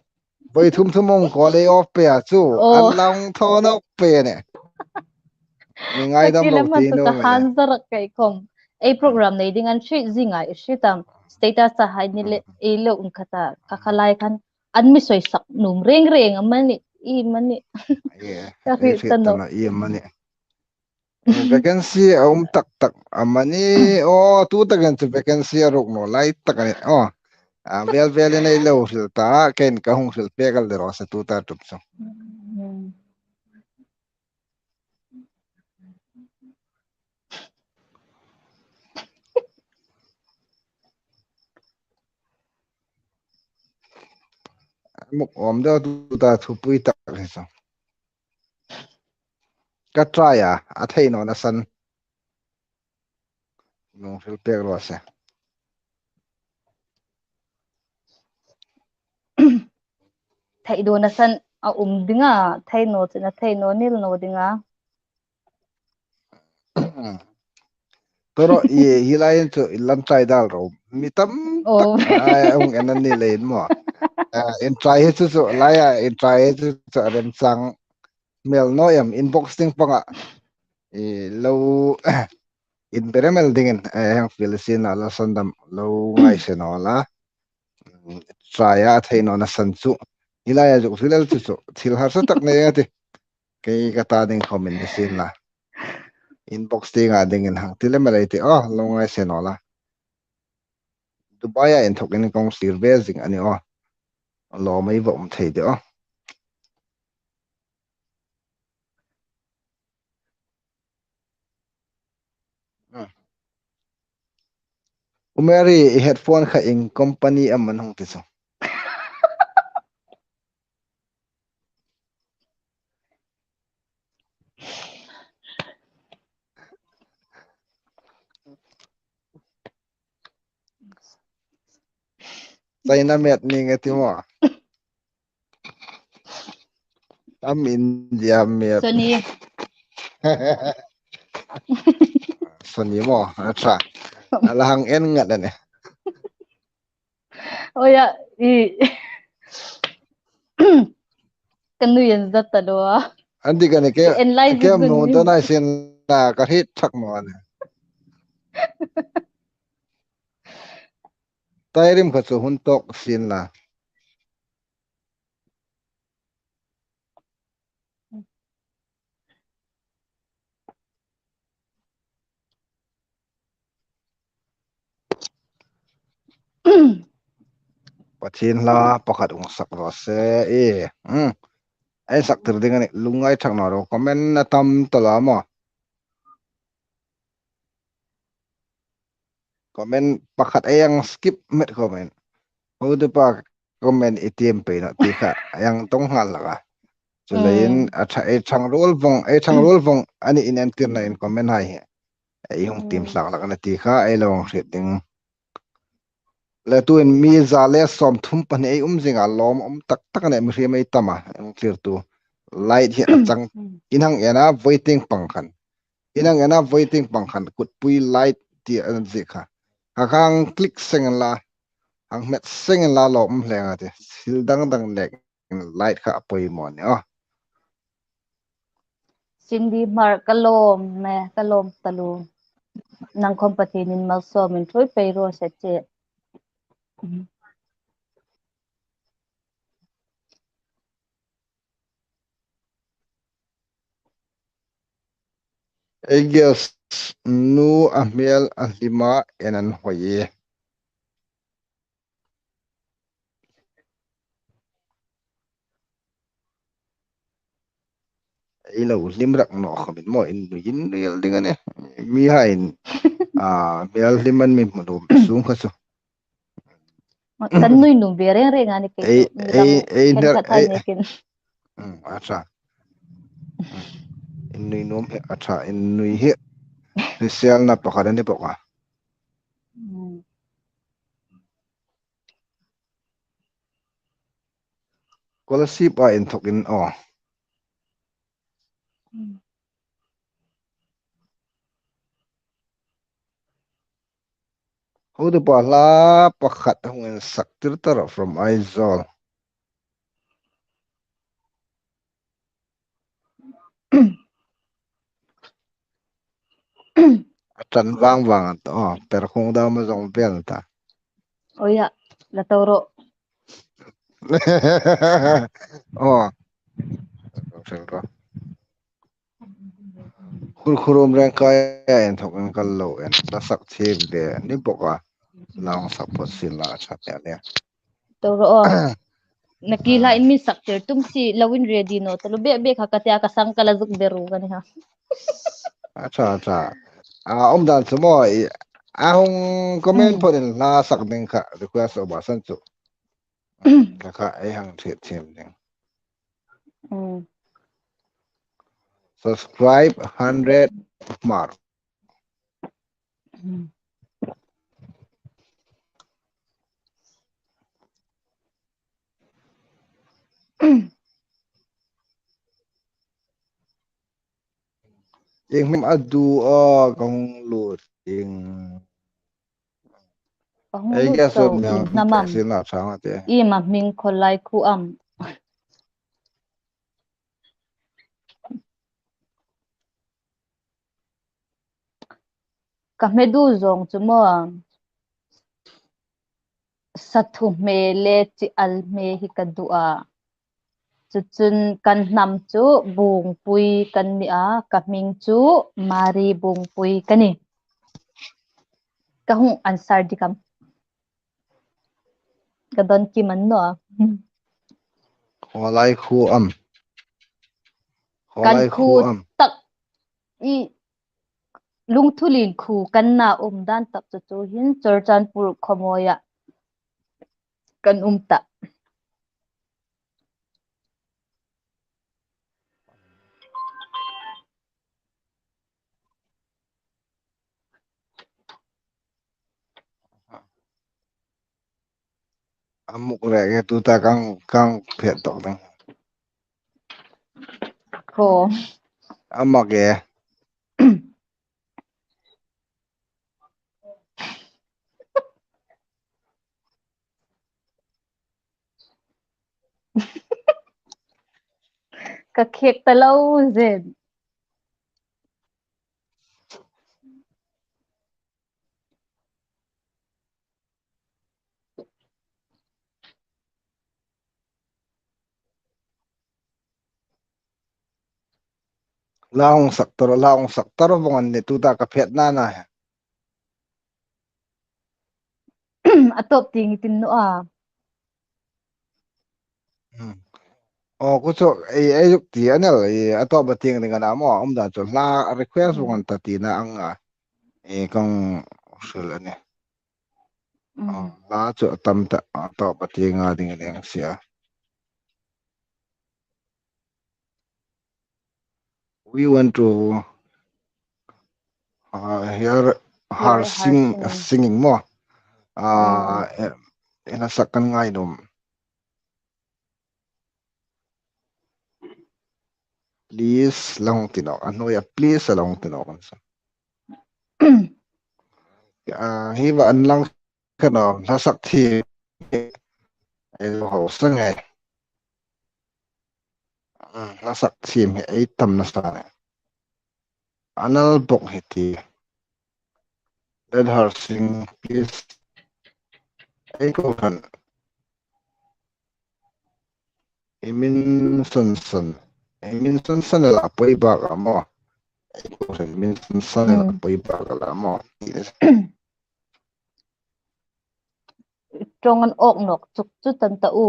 voi thum thum hung call ei off pei a chu, Oh. an la hung thaw nawk pei a nih. Mi ngaidam lo ti naw ka han zarak kei khom. Ei program nei ding an hriet zing a i hriet am. Status a hai ni le, Mm. ei lo um khat a, ka kha lai khan, an mi soi sak nuom reng reng a mani, i mani. Yeah, Ka ei hriet hriet ta ta naw. naw, i mani. Vacancy a um tak tak a mani. Oh, tu takin chu vacancy a ruk naw lai tak a nih. Oh. A vel velin ei lo hril ta, kein ka hung hril pek a le raw se tu ta tup chu. Mm. Muk awm deu tu ta thupui tak hi chu. Ka try a, a thei nawna san. Nung hril pek raw se. Thei dona san a um ding a, thei naw chun a thei naw nil naw ding a. Toro i, hi lai in chu i lan try dal ro. Mi tam Oh. tak a hung en an ni leiin maw. Ah, in try hi chu chu, lai a in try hi chu chu a remchang hmel naw em, inbox ding panga. I lo, in beremel dingin, eh, hang fil sin la la sandam lo ngai se naw la. Try a thei nawna san chu. Hi lai a zuk fil el chu chu. Thil harsa tak nei a ti. Kei ka ta ding khom in ni sin la. Inbox dinga dingin hang ti lem el ei ti. Oh, lo ngai se naw la. Dubai a inthawkin kong thlir ve zing a ni aw. Lawm ei va um thei de aw. Hmm. U Mary, i headphone kha in company am an hung ti chu. China met ni nge ti maw. Am India met. Sony. Sony maw, a tha. A la hang en ngat a nih. Oya, i. Ka nuiin zat ta lo a. An dik a nih ke, En lai ke zuk am nung nun. Dona sin la ka hriet thak naw a nih. Tairim kha chu hun tawk sin la. Pathien hla pakhat hung sak raw se e. Hmm. Ei sak tir ding a nih, lungngai thak naw ro, comment a tam ta la maw. Comment pakhat ei hang skip met comment. Ho tu pa comment i tiem pei naw ti kha ei hang tawng nghal hlak a. Chuleiin Mm. a tha-, ei thang ruol vong, ei thang ruol vong a ni in entirna in comment hai hi. Ei hung tiem Mm. hlak hlak a ni ti kha ei lo hang hriet ding. Le tuin mi za le sawmthum pahni ei um zing a, lawm um tak tak a nih, mihriem ei tam a, ei hung thlirtu. Light hi a chang Mm. in hang en a, waiting pang khan. In hang en a, waiting pang khan kutpui light ti a zie kha. Kha kha hang click seng la, hang hmet seng la lawm hle nga ti. Thil dang dang nek light kha a poimaw ni aw. Cindy Hmar, ka lawm e, ka lawm taluo. Nang khawm Pathienin malsawmin ṭhuoi pei raw se che. Ei guest nu a hmel a hlima en an hawi e. Ei lo hlim rak naw khawmin maw, in nui, in nui el ding a nih. Mihaiin, a, hmel hlim an mi hmu nuom sung kha chu. Kan nui nuom ve reng reng a nih kei. Ei, ei, ei, ner, ei. Hmm, a ṭha. Hmm. In nui nuom hi a ṭha, in nui hi. Hriselna pakhat a ni bawk a. Hmm. Scholarship-a inthokin, aw. Hmm. Hotupa hla pakhat hung insaktir ta rawh from Aizawl. A ṭan vang vang an ta, aw, per khung dam a zawng vel ta. Oi a, la to rawh. Aw. Khur khurum reng kai a inthokin kal lo en. Hla sak thiem de ni bawk a. Nang support sin la a ṭha hle a nih. To rawh aw. Naki hla in mi saktir tum si lo in ready naw taluo bek bek kha ka tia ka sang ka la zuk beru ka ni ha. A ṭha, a ṭha. A, um dan chu maw, i, a hung comment phot in hla sak ding kha request a ba san chu. Ka kha ei hang thiet thiem ding. Mm. Subscribe hundred mark. Mm. Ieng hming a du a ka hung lut ding. Ka hung lut so, i hnam am? Ei, guest nu a hming Khawlai Khu am? Ka hme du zawng chu maw, sathu hme le chi al hme hi ka duh a. Chu chun kan hnam chu Bungpui kan ni a, ka hming chu Mari Bungpui ka ni. Ka hung answer dik am? Ka don kim a ni naw. Khawlai Khu am? Kan Khawlai Khu am? Tak i Lungthulien khuo kan na um dan tak chu chu hin Churachandpur khawmawi a kan um ta. A muk rek e, tuta kan, kan phet tok ding. Kho. A mak e. Ka khek ta lo zet. Hla hung sak ta rawh, hla hung sak ta rawh vawng an ni, tuta ka phet na na. A tawp tieng i ti naw a. Hmm. Aw, kha chu, ei, ei zuk ti a ni el, ei, a tawp a tieng ding a na maw, um dan chu hla request vawng an ta tina ang a. Ei, kan hril a nih. Mm. Ah, hla chu a tam ta, a tawp a tieng a ding a ding si a. We want to, uh, hear her sing, singing maw. Ah, eh, hla sak kan ngai nuom. Please, la hung ti nawk. A hnuoia please, la hung ti nawk. Ah, hi va an lang ka naw, hla sak thiem. Ei lo hausa nge. Ah, hla sak thiem hi ei tam nasa nge. Anal bok hi ti. Let her sing, please. Ei ko han. I min san san. I min san san la poi bak a maw. Ei ko han i min san san la Hmm. poi bak a la maw. Ṭawng an awk nawk chuk chu tan ta u.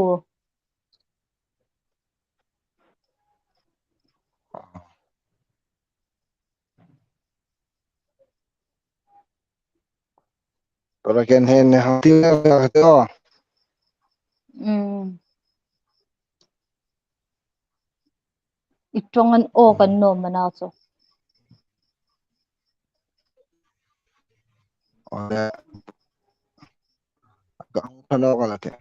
Para ken hen ne ha ti le ka to. Mm. I ṭawng an awk an nawm a na chu. Ole. Ka ang phano ka la te.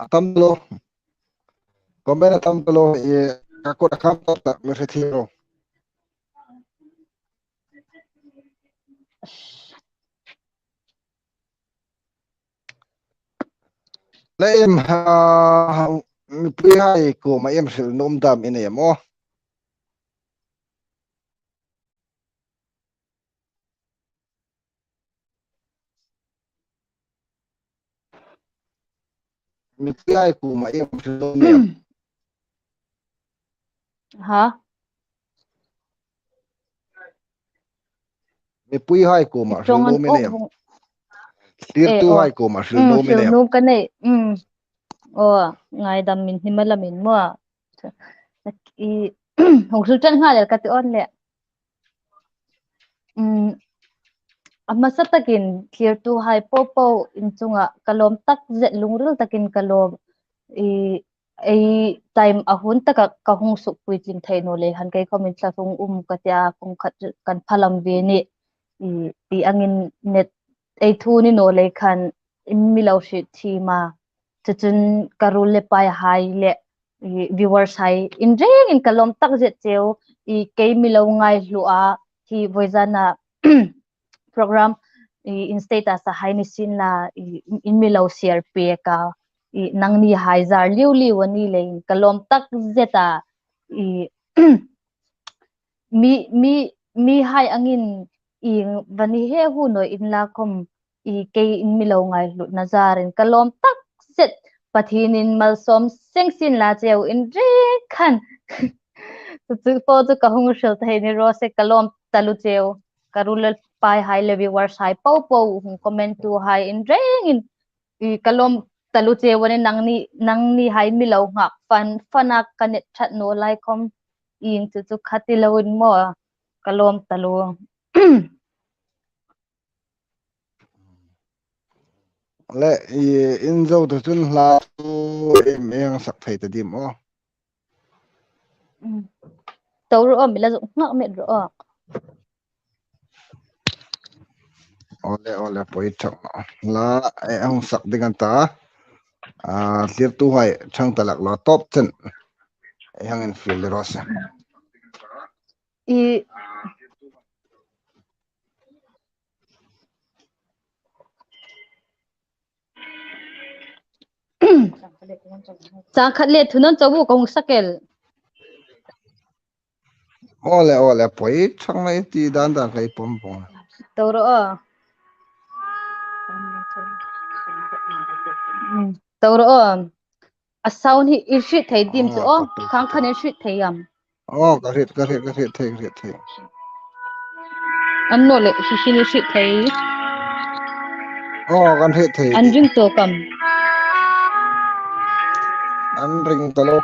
A tam lo. Comment a tam lo, i ka kut a kham tak tak mi hre thei lo. Le em ha, ha, mipuihai kuoma em hril nuom dam i nei am aw? Mipuihai kuoma em hril nuom em? Ha? Mipuihai kuoma hril Ṭawng an nuom i nei awk am? Hung. Thlirtuhai Eh, aw. Kuoma hril Mm, nuom i hril nei am? Nuom ka nei. Mm. Aw, ngaidam min hni ma la min maw. I, hung hril ṭan nghal el ka ti awn le. Mm, a hmasa takin thlirtuhai popo in chunga ka lawm tak zet, lungril takin ka lawm. I, ei time a hun taka ka hung suk puitling thei naw lei khan kei khawmin thlahrung um ka tia, kawng khat kan phalam ve ni. I, ti angin net ei thu ni naw lei khan in mi lo hriet thiem a. Chu chun ka ruol le paihai le, i, viewers hai in rengin ka lawm tak zet cheu, i, kei mi lo ngaihlu a, hi vawizana program, i, in status a hai ni sin la, i, in mi lo share pek a, i, nangni hai zar liu liu a ni leiin ka lawm tak zet a, i, mi, mi, mihai angin i va ni he hu naw inla khawm, i, kei in mi lo ngaihlutna zarin ka lawm tak zet, Pathienin malsawm seng sin la cheu in reng khan. Chu chu po chu ka hung hril thei ni raw se, ka lawm taluo cheu. Ka ruol le paihai le viewers hai popo hung comment tu hai in rengin, i, ka lawm taluo cheu a ni, nangni, nangni hai mi lo nghak fan, fana ka net ṭhat naw lai khawm in chu chu kha ti loin maw, ka lawm taluo. Le, i, in zo tu chun hla chu em, em sak thei ta dim aw? Mm. To ro, mi la zuk nghak met ro. Ole, ole, poi thak. Hla, e, hung sak ding an ta. A, thlirtuhai, thang ta lak lo top ten. E, hang in fiel le ro se. I, chang khat le thu nan chau ka hung sak el. Ole, ole, poi thak mai ti dan dan kai pom pom. To ro. Mm, to ro. A sound hi i hriet thei dim chu aw, khang khan i hriet thei am? Aw, ka hriet, ka hriet, ka hriet thei, ka hriet thei. An naw le, hi hi i hriet thei. Aw, kan hriet thei. An ring tawk am? An ring ta lo.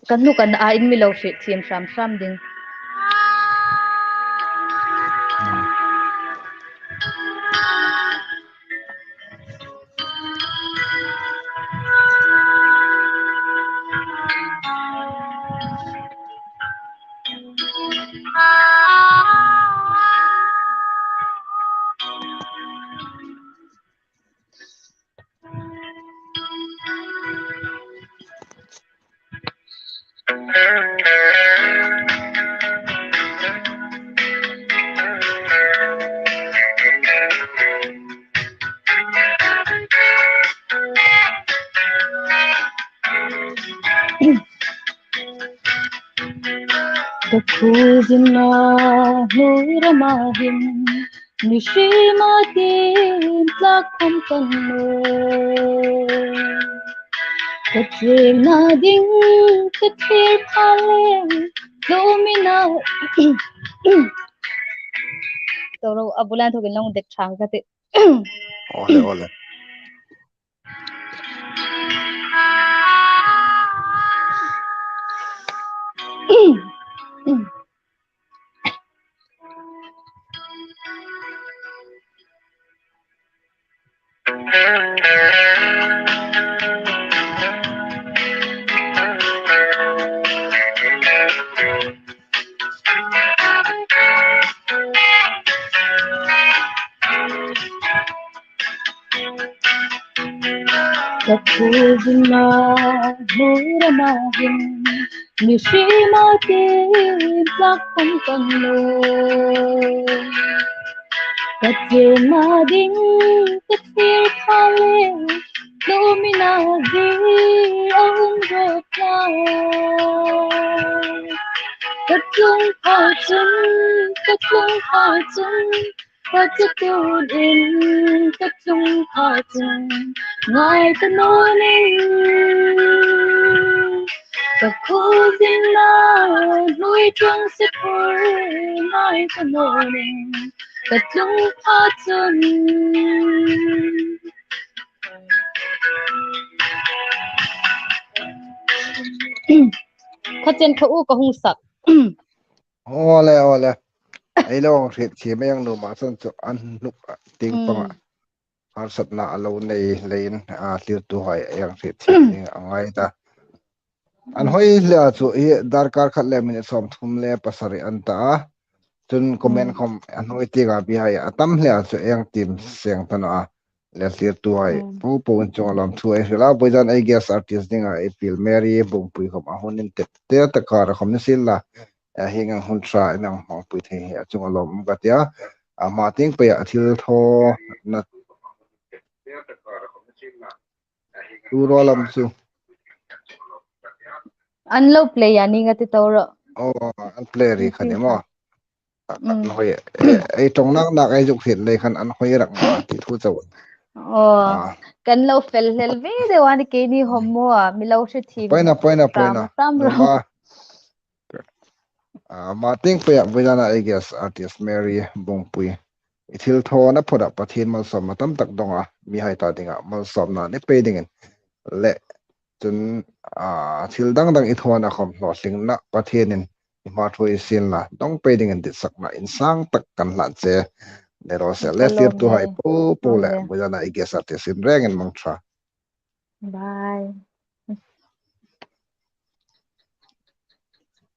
Kan hnu kan a in mi lo hriet thiem hram hram ding. Ka khuzin a hnuoi rama hin, mihriem a tin tlak khom kan lo. Ka chiengna ding ka thlir pha le, lo mi na. Toro, a bula inthokin lo dek ṭhang ka tih. Awle, awle. Ka khuzin a hnuoi rama hin, mihriem a tin tlak khom kan lo. Ka chiengna ding ka thlir pha le, lo mi na zie a um rawp lai. Ka tlung pha chun, ka tlung pha chun, ka chatuon in ka tlung pha chun, ngai ta naw ning. Ka khuzin a hnuoi ṭawng se phur, ngai ta naw ning. Ka tlung pha chun. Kha chen kha u ka hung sak. Awle, awle. Ei lo hriet thiem ei ang nuom a chun chu an hnuk ting panga. Mm. Harsatna a lo nei leiin, a, thlirtuhai ei ang hriet thiem ding a ngai ta. An hoi hle a chu hi darkar khat le minute sawmthum le pasari an ta a. Chun comment khom an hoi tieng a bihai a tam hle a chu ei ang tiem seng ta naw a. Le thlirtuhai po po in chunga lawmthu ei hril a, voizan ei guest artist dinga ei fiel Mary Bungpui khom a hun intet te ta kara khom ni sien la. A, hieng ang hun ṭha in ang hmangpui thei hi a chunga lawm um ka tia. A, hma tieng peia a thil thaw na tu raw lam chu. An lo play a ni nga ti toro. Oh, an play ri kha ni maw. Mm. An hoi, e, ei ṭawng nak nak ei zuk hriet lei khan an hoi rak ma ti thu chau. Oh, ah, kan lo fel hlel ve deu a ni keini hom maw a, mi lo hre thi. Poina, poina, poina. Tam, tam ro. Numa. A, hma tieng peia voizana ei guest artist Mary Bungpui. I thil thawna phawta Pathien malsawmna tam tak donga, mihai ta dinga malsawmna ni pei dingin. Le, chun, a, thil dang dang i thaw a khom hlawtlingna Pathienin i hma thuoi sien la, dong pei dingin ditsakna insang tak kan hlan che. Ni raw se le, thlirtuhai po po le, voizana ei guest artist in rengin mangṭha. Bye.